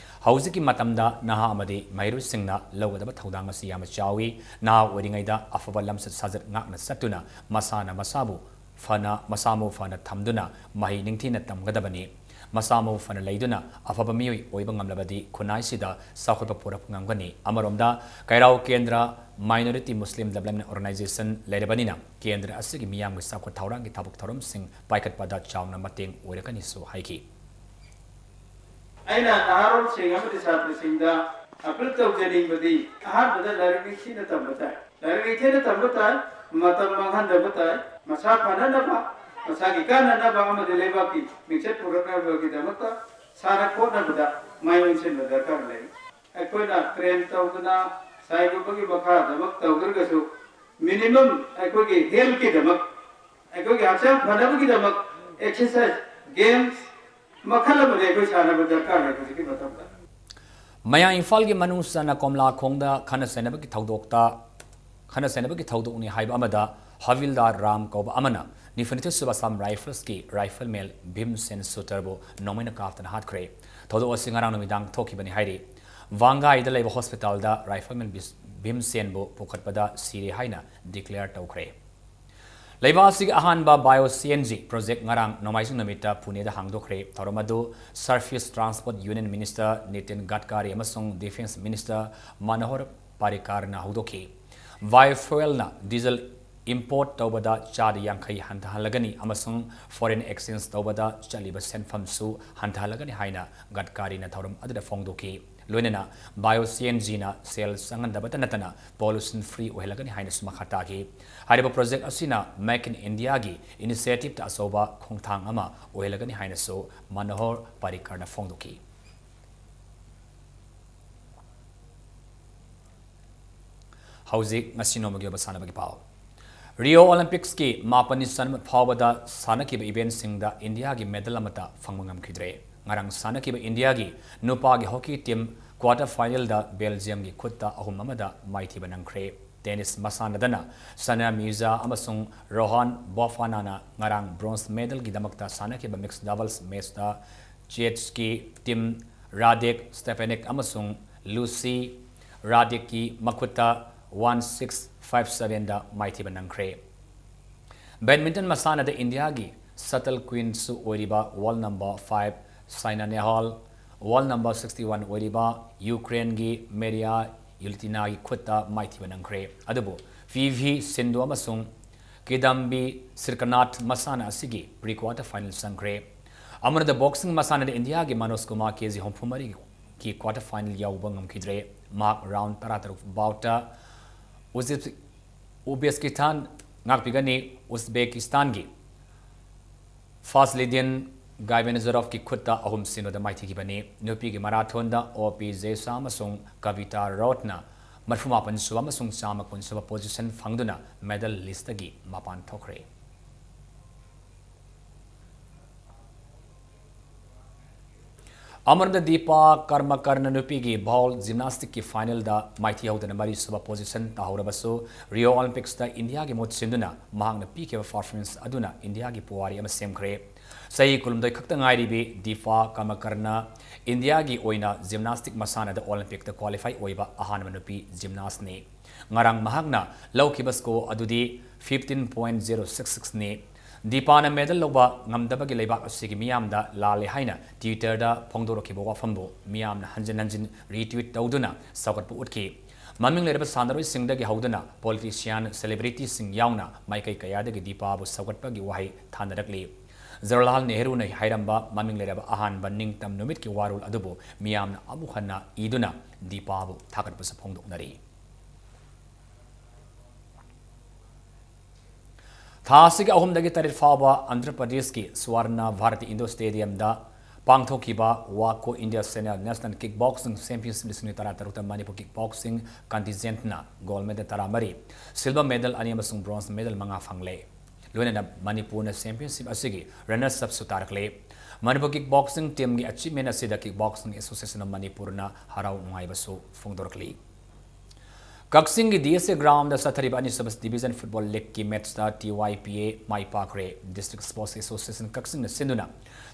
ꯍꯧꯖꯤꯛꯀꯤ ꯃꯇꯝꯗ ꯅꯍꯥ ꯑꯃꯗꯤ ꯃꯍꯩꯔꯣꯏꯁꯤꯡꯅ ꯂꯧꯒꯗꯕ ꯊꯧꯗꯥꯡ ꯑꯁꯤ ꯌꯥꯝꯅ ꯆꯥꯎꯏ꯫ ꯅꯍꯥ ꯑꯣꯏꯔꯤꯉꯩꯗ ꯑꯐꯕ ꯂꯝꯆꯠ ꯁꯥꯖꯠ ꯉꯥꯛꯅ ꯆꯠꯇꯨꯅ ꯃꯁꯥꯅ ꯃꯁꯥꯕꯨ ꯐꯅ, ꯃꯁꯥ ꯃꯎ ꯐꯅ ꯊꯝꯗꯨꯅ ꯃꯍꯩ ꯅꯤꯡꯊꯤꯅ ꯇꯝꯒꯗꯕꯅꯤ꯫ ꯃꯁꯥ ꯃꯎ ꯐꯅ ꯂꯩꯗꯨꯅ ꯑꯐꯕ ꯃꯤꯑꯣꯏ ꯑꯣꯏꯕ ꯉꯝꯂꯕꯗꯤ ꯈꯨꯟꯅꯥꯏꯁꯤꯗ ꯆꯥꯎꯈꯠꯄ ꯄꯨꯔꯛꯄ ꯉꯝꯒꯅꯤ꯫ ꯑꯃꯔꯣꯝꯗ ꯀꯩꯔꯥꯎ ꯀꯦꯟꯗ꯭ꯔ Minority Muslim Development Organization ꯂꯩꯔꯕꯅꯤꯅ ꯀꯦꯟꯗ꯭ꯔ ꯑꯁꯤꯒꯤ ꯃꯤꯌꯥꯝꯒꯤ ꯆꯥꯎꯈꯠ ꯊꯧꯔꯥꯡꯒꯤ ꯊꯕꯛ ꯊꯧꯔꯝꯁꯤꯡ ꯄꯥꯏꯈꯠꯄꯗ ꯆꯥꯎꯅ ꯃꯇꯦꯡ ꯑꯣꯏꯔꯒꯅꯤꯁꯨ ꯍꯥꯏꯈꯤ꯫ ꯑꯩꯅ ꯅꯍꯥꯔꯣꯜꯁꯤꯡ ꯑꯃꯗꯤ ꯁꯥꯇ꯭ꯔꯁꯤꯡꯗ appeal ꯇꯧꯖꯅꯤꯡꯕꯗꯤ, ꯑꯍꯥꯟꯕꯗ ꯂꯥꯏꯔꯤꯛ ꯅꯤꯡꯊꯤꯅ ꯇꯝꯕ ꯇꯥꯏ꯫ ꯂꯥꯏꯔꯤꯛ ꯅꯤꯡꯊꯤꯅ ꯇꯝꯕ ꯇꯥꯏ, ꯃꯇꯝ ꯃꯥꯡꯍꯟꯗꯕ ꯇꯥꯏ꯫ ꯃꯁꯥ ꯐꯅꯅꯕ, ꯃꯁꯥꯒꯤ ꯀꯥꯟꯅꯅꯕ ꯑꯃꯗꯤ ꯂꯩꯕꯥꯛꯀꯤ ꯃꯤꯡꯆꯠ ꯄꯨꯔꯛꯅꯕꯒꯤꯗꯃꯛꯇ ꯁꯥꯟꯅ ꯈꯣꯠꯅꯕꯗ ꯃꯥꯏ ꯑꯣꯟꯁꯤꯟꯕ ꯗꯔꯀꯥꯔ ꯂꯩ꯫ ꯑꯩꯈꯣꯏꯅ train ꯇꯧꯗꯅ ꯁꯥꯏꯒꯨꯝꯕꯒꯤ ꯃꯈꯥꯗꯃꯛ ꯇꯧꯗ꯭ꯔꯒꯁꯨ, minimum ꯑꯩꯈꯣꯏꯒꯤ health ꯀꯤꯗꯃꯛ, ꯑꯩꯈꯣꯏꯒꯤ ꯍꯛꯆꯥꯡ ꯐꯅꯕꯒꯤꯗꯃꯛ exercise, games ꯃꯈꯜ ꯑꯃꯗꯤ ꯑꯩꯈꯣꯏ ꯁꯥꯟꯅꯕ ꯗꯔꯀꯥꯔ ꯂꯩ ꯍꯧꯖꯤꯛꯀꯤ ꯃꯇꯝꯗ꯫ ꯃꯌꯥꯡ ꯏꯝꯐꯥꯜꯒꯤ ꯃꯅꯨꯡ ꯆꯟꯅ ꯀꯣꯝꯂꯥꯈꯣꯡꯗ ꯈꯠꯅ ꯆꯩꯅꯕꯒꯤ ꯊꯧꯗꯣꯛꯇ, ꯈꯠꯅ ꯆꯩꯅꯕꯒꯤ ꯊꯧꯗꯣꯛꯅꯤ ꯍꯥꯏꯕ ꯑꯃꯗ ꯍꯕꯤꯜꯗꯥꯔ ꯔꯥꯝ ꯀꯧꯕ ꯑꯃꯅ ꯅꯤꯐꯨꯅꯤꯊꯣꯏ ꯁꯨꯕ Assam Rifles ꯀꯤ rifleman ꯚꯤꯝꯁꯦꯟ ꯁꯨꯇꯔꯕꯨ ꯅꯣꯡꯃꯩꯅ ꯀꯥꯞꯇꯨꯅ ꯍꯥꯠꯈ꯭ꯔꯦ꯫ ꯊꯧꯗꯣꯛ ꯑꯁꯤ ꯉꯔꯥꯡ ꯅꯨꯃꯤꯗꯥꯡ ꯊꯣꯛꯈꯤꯕꯅꯤ ꯍꯥꯏꯔꯤ꯫ ꯚꯥꯡꯒꯥꯏꯗ ꯂꯩꯕ hospital ꯗ rifleman ꯕꯤꯁ-, ꯚꯤꯝꯁꯦꯟꯕꯨ ꯄꯨꯈꯠꯄꯗ ꯁꯤꯔꯦ ꯍꯥꯏꯅ declare ꯇꯧꯈ꯭ꯔꯦ꯫ ꯂꯩꯕꯥꯛ ꯑꯁꯤꯒꯤ ꯑꯍꯥꯟꯕ Bio C N G project ꯉꯔꯥꯡ ꯅꯣꯡꯃꯥꯏꯖꯤꯡ ꯅꯨꯃꯤꯠꯇ ꯄꯨꯅꯦꯗ ꯍꯥꯡꯗꯣꯛꯈ꯭ꯔꯦ꯫ ꯊꯧꯔꯝ ꯑꯗꯨ Surface Transport Union Minister Nitin ꯒꯗꯀꯥꯔꯤ ꯑꯃꯁꯨꯡ Defence Minister ꯃꯅꯣꯍꯔ ꯄꯥꯔꯤꯀꯥꯔꯅ ꯍꯧꯗꯣꯛꯈꯤ꯫ Biofuelꯅ diesel import ꯇꯧꯕꯗ ꯆꯥꯗ ꯌꯥꯡꯈꯩ ꯍꯟꯊꯍꯜꯂꯒꯅꯤ ꯑꯃꯁꯨꯡ foreign exchange ꯇꯧꯕꯗ ꯆꯠꯂꯤꯕ ꯁꯦꯟꯐꯝꯁꯨ ꯍꯟꯊꯍꯜꯂꯒꯅꯤ ꯍꯥꯏꯅ ꯒꯗꯀꯥꯔꯤꯅ ꯊꯧꯔꯝ ꯑꯗꯨꯗ ꯐꯣꯡꯗꯣꯛꯈꯤ꯫ ꯂꯣꯏꯅꯅ Bio C N Gꯅ ꯁꯦꯜ ꯆꯪꯍꯟꯗꯕꯇ ꯅꯠꯇꯅ pollution free ꯑꯣꯏꯍꯜꯂꯒꯅꯤ ꯍꯥꯏꯅꯁꯨ ꯃꯈꯥ ꯇꯥꯈꯤ꯫ ꯍꯥꯏꯔꯤꯕ project ꯑꯁꯤꯅ Make in Indiaꯒꯤ initiativeꯇ ꯑꯆꯧꯕ ꯈꯣꯡꯊꯥꯡ ꯑꯃ ꯑꯣꯏꯍꯜꯂꯒꯅꯤ ꯍꯥꯏꯅꯁꯨ ꯃꯅꯣꯍꯔ ꯄꯥꯔꯤꯀꯔꯅ ꯐꯣꯡꯗꯣꯛꯈꯤ꯫ ꯍꯧꯖꯤꯛ ꯉꯁꯤ ꯅꯣꯡꯃꯒꯤ ꯑꯣꯏꯕ ꯁꯥꯟꯅꯕꯒꯤ ꯄꯥꯎ꯫ Rio Olympicsꯀꯤ ꯃꯥꯄꯟꯅꯤ ꯆꯟꯕ ꯐꯥꯎꯕꯗ ꯁꯥꯟꯅꯈꯤꯕ eventꯁꯤꯡꯗ ꯏꯟꯗꯤꯌꯥꯒꯤ medal ꯑꯃꯠꯇ ꯐꯪꯕ ꯉꯝꯈꯤꯗ꯭ꯔꯦ꯫ ꯉꯔꯥꯡ ꯁꯥꯟꯅꯈꯤꯕ ꯏꯟꯗꯤꯌꯥꯒꯤ ꯅꯨꯄꯥꯒꯤ hockey team quarter finalꯗ Belgiumꯒꯤ ꯈꯨꯠꯇ ꯑꯍꯨꯝ ꯑꯃꯗ ꯃꯥꯏꯊꯤꯕ ꯅꯪꯈ꯭ꯔꯦ꯫ Tennis ꯃꯁꯥꯟꯅꯗꯅ ꯁꯅꯥ ꯃꯤꯔꯖꯥ ꯑꯃꯁꯨꯡ ꯔꯣꯍꯥꯟ ꯕꯣꯐꯥꯅꯥꯅ ꯉꯔꯥꯡ bronze medalꯒꯤꯗꯃꯛꯇ ꯁꯥꯟꯅꯈꯤꯕ mixed doubles matchꯇ Czechꯀꯤ team Radek Stepanek ꯑꯃꯁꯨꯡ Lucy Radekꯀꯤ ꯃꯈꯨꯠꯇ one six five sevenꯗ ꯃꯥꯏꯊꯤꯕ ꯅꯪꯈ꯭ꯔꯦ꯫ Badminton ꯃꯁꯥꯟꯅꯗ ꯏꯟꯗꯤꯌꯥꯒꯤ shuttle queenꯁꯨ ꯑꯣꯏꯔꯤꯕ world number five Saina Nehwal, world number sixty one ꯑꯣꯏꯔꯤꯕ ꯌꯨꯀ꯭ꯔꯦꯟꯒꯤ Maria Yulitinagꯤ ꯈꯨꯠꯇ ꯃꯥꯏꯊꯤꯕ ꯅꯪꯈ꯭ꯔꯦ꯫ ꯑꯗꯨꯕꯨ P V Sindhu ꯑꯃꯁꯨꯡ Kidambi Srikant ꯃꯁꯥꯟꯅ ꯑꯁꯤꯒꯤ pre quarter final ꯆꯪꯈ꯭ꯔꯦ꯫ ꯑꯃꯅꯗ boxing ꯃꯁꯥꯟꯅꯗ ꯏꯟꯗꯤꯌꯥꯒꯤ ꯃꯅꯣꯖ ꯀꯨꯃꯥꯔ KG ꯍꯨꯝꯐꯨ ꯃꯔꯤꯒꯤ quarter final ꯌꯧꯕ ꯉꯝꯈꯤꯗ꯭ꯔꯦ꯫ ꯃꯍꯥꯛ round ꯇꯔꯥꯇꯔꯨꯛ boutꯇ Uzbek-, Uzbekistan ꯉꯥꯛꯄꯤꯒꯅꯤ꯫ Uzbekistanꯒꯤ Fazlidin Gaibanazarovꯀꯤ ꯈꯨꯠꯇ ꯑꯍꯨꯝ ꯁꯤꯅꯣꯗ ꯃꯥꯏꯊꯤꯈꯤꯕꯅꯤ꯫ ꯅꯨꯄꯤꯒꯤ marathonꯗ O P Jayasha ꯑꯃꯁꯨꯡ Kavita Rothꯅ ꯃꯔꯤꯐꯨ ꯃꯥꯄꯟ ꯁꯨꯕ ꯑꯃꯁꯨꯡ ꯆꯥꯝꯃ ꯀꯨꯟ ꯁꯨꯕ position ꯐꯪꯗꯨꯅ medal listꯇꯒꯤ ꯃꯄꯥꯟ ꯊꯣꯛꯈ꯭ꯔꯦ꯫ ꯑꯃꯔꯣꯝꯗ ꯗꯤꯄꯥ ꯀꯔꯃꯀꯔꯅ ꯅꯨꯄꯤꯒꯤ vault gymnasticꯀꯤ finalꯗ ꯃꯥꯏꯊꯤꯍꯧꯗꯅ ꯃꯔꯤꯁꯨꯕ position ꯇꯥꯍꯧꯔꯕꯁꯨ, Rio Olympicsꯇ ꯏꯟꯗꯤꯌꯥꯒꯤ ꯃꯍꯨꯠ ꯁꯤꯟꯗꯨꯅ ꯃꯍꯥꯛꯅ ꯄꯤꯈꯤꯕ performance ꯑꯗꯨꯅ ꯏꯟꯗꯤꯌꯥꯒꯤ ꯄꯨꯋꯥꯔꯤ ꯑꯃ ꯁꯦꯝꯈ꯭ꯔꯦ꯫ ꯆꯍꯤ ꯀꯨꯟꯍꯨꯝꯗꯣꯏ ꯈꯛꯇ ꯉꯥꯏꯔꯤꯕꯤ ꯗꯤꯄꯥ ꯀꯔꯃꯀꯔꯅ ꯏꯟꯗꯤꯌꯥꯒꯤ ꯑꯣꯏꯅ gymnastic ꯃꯁꯥꯟꯅꯗ Olympicꯇ qualify ꯑꯣꯏꯕ ꯑꯍꯥꯟꯕ ꯅꯨꯄꯤ gymnastꯅꯤ꯫ ꯉꯔꯥꯡ ꯃꯍꯥꯛꯅ ꯂꯧꯈꯤꯕ score ꯑꯗꯨꯗꯤ fifteen point zero six six ꯅꯤ꯫ ꯗꯤꯄꯥꯅ medal ꯂꯧꯕ ꯉꯝꯗꯕꯒꯤ ꯂꯩꯕꯥꯛ ꯑꯁꯤꯒꯤ ꯃꯤꯌꯥꯝꯗ ꯂꯥꯜꯂꯦ ꯍꯥꯏꯅ Twitter-ꯗ ꯐꯣꯡꯗꯣꯔꯛꯈꯤꯕ ꯋꯥꯐꯝꯕꯨ ꯃꯤꯌꯥꯝꯅ ꯍꯟꯖꯤꯟ ꯍꯟꯖꯤꯟ retweet ꯇꯧꯗꯨꯅ ꯁꯧꯒꯠꯄ ꯎꯠꯈꯤ꯫ ꯃꯃꯤꯡ ꯂꯩꯔꯕ ꯁꯥꯟꯅꯔꯣꯏꯁꯤꯡꯗꯒꯤ ꯍꯧꯗꯨꯅ politician, celebrity-ꯁꯤꯡ ꯌꯥꯎꯅ ꯃꯥꯏꯀꯩ ꯀꯌꯥꯗꯒꯤ ꯗꯤꯄꯥꯕꯨ ꯁꯧꯒꯠꯄꯒꯤ ꯋꯥꯍꯩ ꯊꯥꯅꯔꯛꯂꯤ꯫ ꯖꯋꯥꯍꯔꯂꯥꯜ ꯅꯦꯍꯔꯨꯅ ꯍꯥꯏꯔꯝꯕ ꯃꯃꯤꯡ ꯂꯩꯔꯕ ꯑꯍꯥꯟꯕ ꯅꯤꯡꯇꯝ ꯅꯨꯃꯤꯠꯀꯤ ꯋꯥꯔꯣꯜ ꯑꯗꯨꯕꯨ ꯃꯤꯌꯥꯝꯅ ꯑꯃꯨꯛ ꯍꯟꯅ ꯏꯗꯨꯅ ꯗꯤꯄꯥꯕꯨ ꯊꯥꯒꯠꯄꯁꯨ ꯐꯣꯡꯗꯣꯛꯅꯔꯤ꯫ ꯊꯥ ꯑꯁꯤꯒꯤ ꯑꯍꯨꯝꯗꯒꯤ ꯇꯔꯦꯠ ꯐꯥꯎꯕ ꯑꯟꯙ꯭ꯔ ꯄ꯭ꯔꯗꯦꯁꯀꯤ ꯁ꯭ꯋꯔꯅ ꯚꯥꯔꯇꯤ ꯏꯟꯗꯣꯔ ꯁ꯭ꯇꯦꯗꯤꯌꯝꯗ ꯄꯥꯡꯊꯣꯛꯈꯤꯕ ꯋꯥꯀꯣ India senior national kick boxing championship ꯂꯤꯁꯤꯡ ꯑꯅꯤ ꯇꯔꯥꯇꯔꯨꯛꯇ ꯃꯅꯤꯄꯨꯔ ꯀꯤꯛ ꯕꯣꯛꯁꯤꯡ ꯀꯟꯇꯤꯟꯖꯦꯟꯠꯅ ꯒꯣꯜ ꯃꯦꯗꯜ ꯇꯔꯥꯃꯔꯤ, ꯁꯤꯜꯚꯔ ꯃꯦꯗꯜ ꯑꯅꯤ ꯑꯃꯁꯨꯡ ꯕ꯭ꯔꯣꯟꯖ ꯃꯦꯗꯜ ꯃꯉꯥ ꯐꯪꯂꯦ꯫ ꯂꯣꯏꯅꯅ ꯃꯅꯤꯄꯨꯔꯅ ꯆꯦꯝꯄꯤꯌꯟꯁꯤꯞ ꯑꯁꯤꯒꯤ ꯔꯅꯔꯁ ꯑꯞꯁꯨ ꯇꯥꯔꯛꯂꯦ꯫ ꯃꯅꯤꯄꯨꯔ ꯀꯤꯛ ꯕꯣꯛꯁꯤꯡ ꯇꯤꯝꯒꯤ ꯑꯦꯆꯤꯞꯃꯦꯟ ꯑꯁꯤꯗ ꯀꯤꯛ ꯕꯣꯛꯁꯤꯡ ꯑꯦꯁꯣꯁꯤꯌꯦꯁꯟ ꯑꯣꯐ ꯃꯅꯤꯄꯨꯔꯅ ꯍꯔꯥꯎ ꯅꯨꯡꯉꯥꯏꯕꯁꯨ ꯐꯣꯡꯗꯣꯔꯛꯂꯤ꯫ ꯀꯛꯆꯤꯡꯒꯤ ꯗꯤ ꯑꯦꯁ ꯑꯦ ꯒ꯭ꯔꯥꯎꯟꯗ ꯆꯠꯊꯔꯤꯕ ꯑꯅꯤꯁꯨꯕ ꯗꯤꯕꯤꯖꯟ ꯐꯨꯠꯕꯣꯜ ꯂꯤꯒꯀꯤ ꯃꯦꯠꯁꯇ ꯇꯤ ꯋꯥꯏ ꯄꯤ ꯑꯦ ꯃꯥꯏ ꯄꯥꯛꯈ꯭ꯔꯦ꯫ ꯗꯤꯁꯇ꯭ꯔꯤꯛ ꯁ꯭ꯄꯣꯔꯠꯁ ꯑꯦꯁꯣꯁꯤꯌꯦꯁꯟ ꯀꯛꯆꯤꯡꯅ ꯁꯤꯟꯗꯨꯅ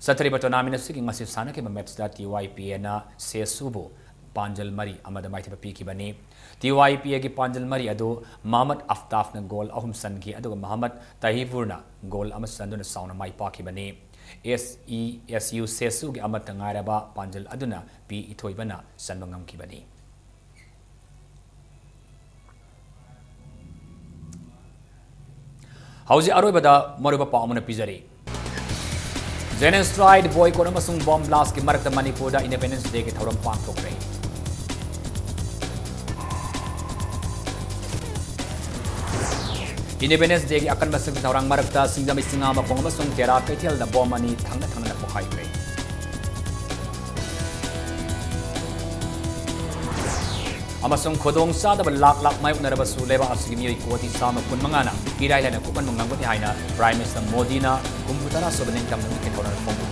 ꯆꯠꯊꯔꯤꯕ ꯇꯣꯔꯅꯥꯃꯦꯟ ꯑꯁꯤꯒꯤ ꯉꯁꯤ ꯁꯥꯟꯅꯈꯤꯕ ꯃꯦꯠꯁꯇ ꯇꯤ ꯋꯥꯏ ꯄꯤ ꯑꯦꯅ ꯁꯦꯁꯨꯕꯨ ꯄꯥꯟꯖꯜ ꯃꯔꯤ ꯑꯃꯗ ꯃꯥꯏꯊꯤꯕ ꯄꯤꯈꯤꯕꯅꯤ꯫ ꯇꯤ ꯋꯥꯏ ꯄꯤ ꯑꯦꯒꯤ ꯄꯥꯟꯖꯜ ꯃꯔꯤ ꯑꯗꯨ ꯃꯍꯃꯗ ꯑꯐꯇꯥꯐꯅ ꯒꯣꯜ ꯑꯍꯨꯝ ꯆꯟꯈꯤ, ꯑꯗꯨꯒ ꯃꯍꯃꯗ ꯇꯍꯤꯕꯨꯔꯅ ꯒꯣꯜ ꯑꯃ ꯆꯟꯗꯨꯅ ꯆꯥꯎꯅ ꯃꯥꯏ ꯄꯥꯛꯈꯤꯕꯅꯤ꯫ ꯑꯦꯁ ꯏ ꯑꯦꯁ ꯌꯨ ꯁꯦꯁꯨꯒꯤ ꯑꯃꯠꯇ ꯉꯥꯏꯔꯕ ꯄꯥꯟꯖꯜ ꯑꯗꯨꯅ ꯄꯤ ꯏꯊꯣꯏꯕꯅ ꯆꯟꯕ ꯉꯝꯈꯤꯕꯅꯤ꯫ ꯍꯧꯖꯤꯛ ꯑꯔꯣꯏꯕꯗ ꯃꯔꯨꯑꯣꯏꯕ ꯄꯥꯎ ꯑꯃꯅ ꯄꯤꯖꯔꯤ꯫ Genocide, boycott ꯑꯃꯁꯨꯡ bomb blastꯀꯤ ꯃꯔꯛꯇ ꯃꯅꯤꯄꯨꯔꯗ Independence Dayꯒꯤ ꯊꯧꯔꯝ ꯄꯥꯡꯊꯣꯛꯈ꯭ꯔꯦ꯫ Independence Dayꯒꯤ ꯑꯀꯟꯕ ꯁꯛꯇꯤ ꯊꯧꯔꯥꯡ ꯃꯔꯛꯇ ꯁꯤꯡꯖꯃꯩ ꯆꯤꯉꯥꯃꯈꯣꯡ ꯑꯃꯁꯨꯡ ꯇꯦꯔꯥ ꯀꯩꯊꯦꯜꯗ bomb ꯑꯅꯤ ꯊꯪꯅ ꯊꯪꯅꯅ ꯄꯣꯈꯥꯏꯈ꯭ꯔꯦ꯫ ꯑꯃꯁꯨꯡ ꯈꯨꯗꯣꯡ ꯆꯥꯗꯕ ꯂꯥꯛ ꯂꯥꯛ ꯃꯥꯌꯣꯛꯅꯔꯕꯁꯨ ꯂꯩꯕꯥꯛ ꯑꯁꯤꯒꯤ ꯃꯤꯑꯣꯏ ꯀꯣꯇꯤ ꯆꯥꯝꯃ ꯀꯨꯟꯃꯉꯥꯅ ꯏꯔꯥꯏ ꯂꯥꯏꯅ ꯀꯣꯛꯍꯟꯕ ꯉꯝꯒꯅꯤ ꯍꯥꯏꯅ Prime Minister ꯃꯣꯗꯤꯅ ꯍꯨꯝꯐꯨ ꯇꯔꯥ ꯁꯨꯕ ꯅꯤꯡꯇꯝ ꯅꯨꯃꯤꯠꯀꯤ ꯊꯧꯔꯝꯗ ꯐꯣꯡꯗꯣꯛꯈꯤ꯫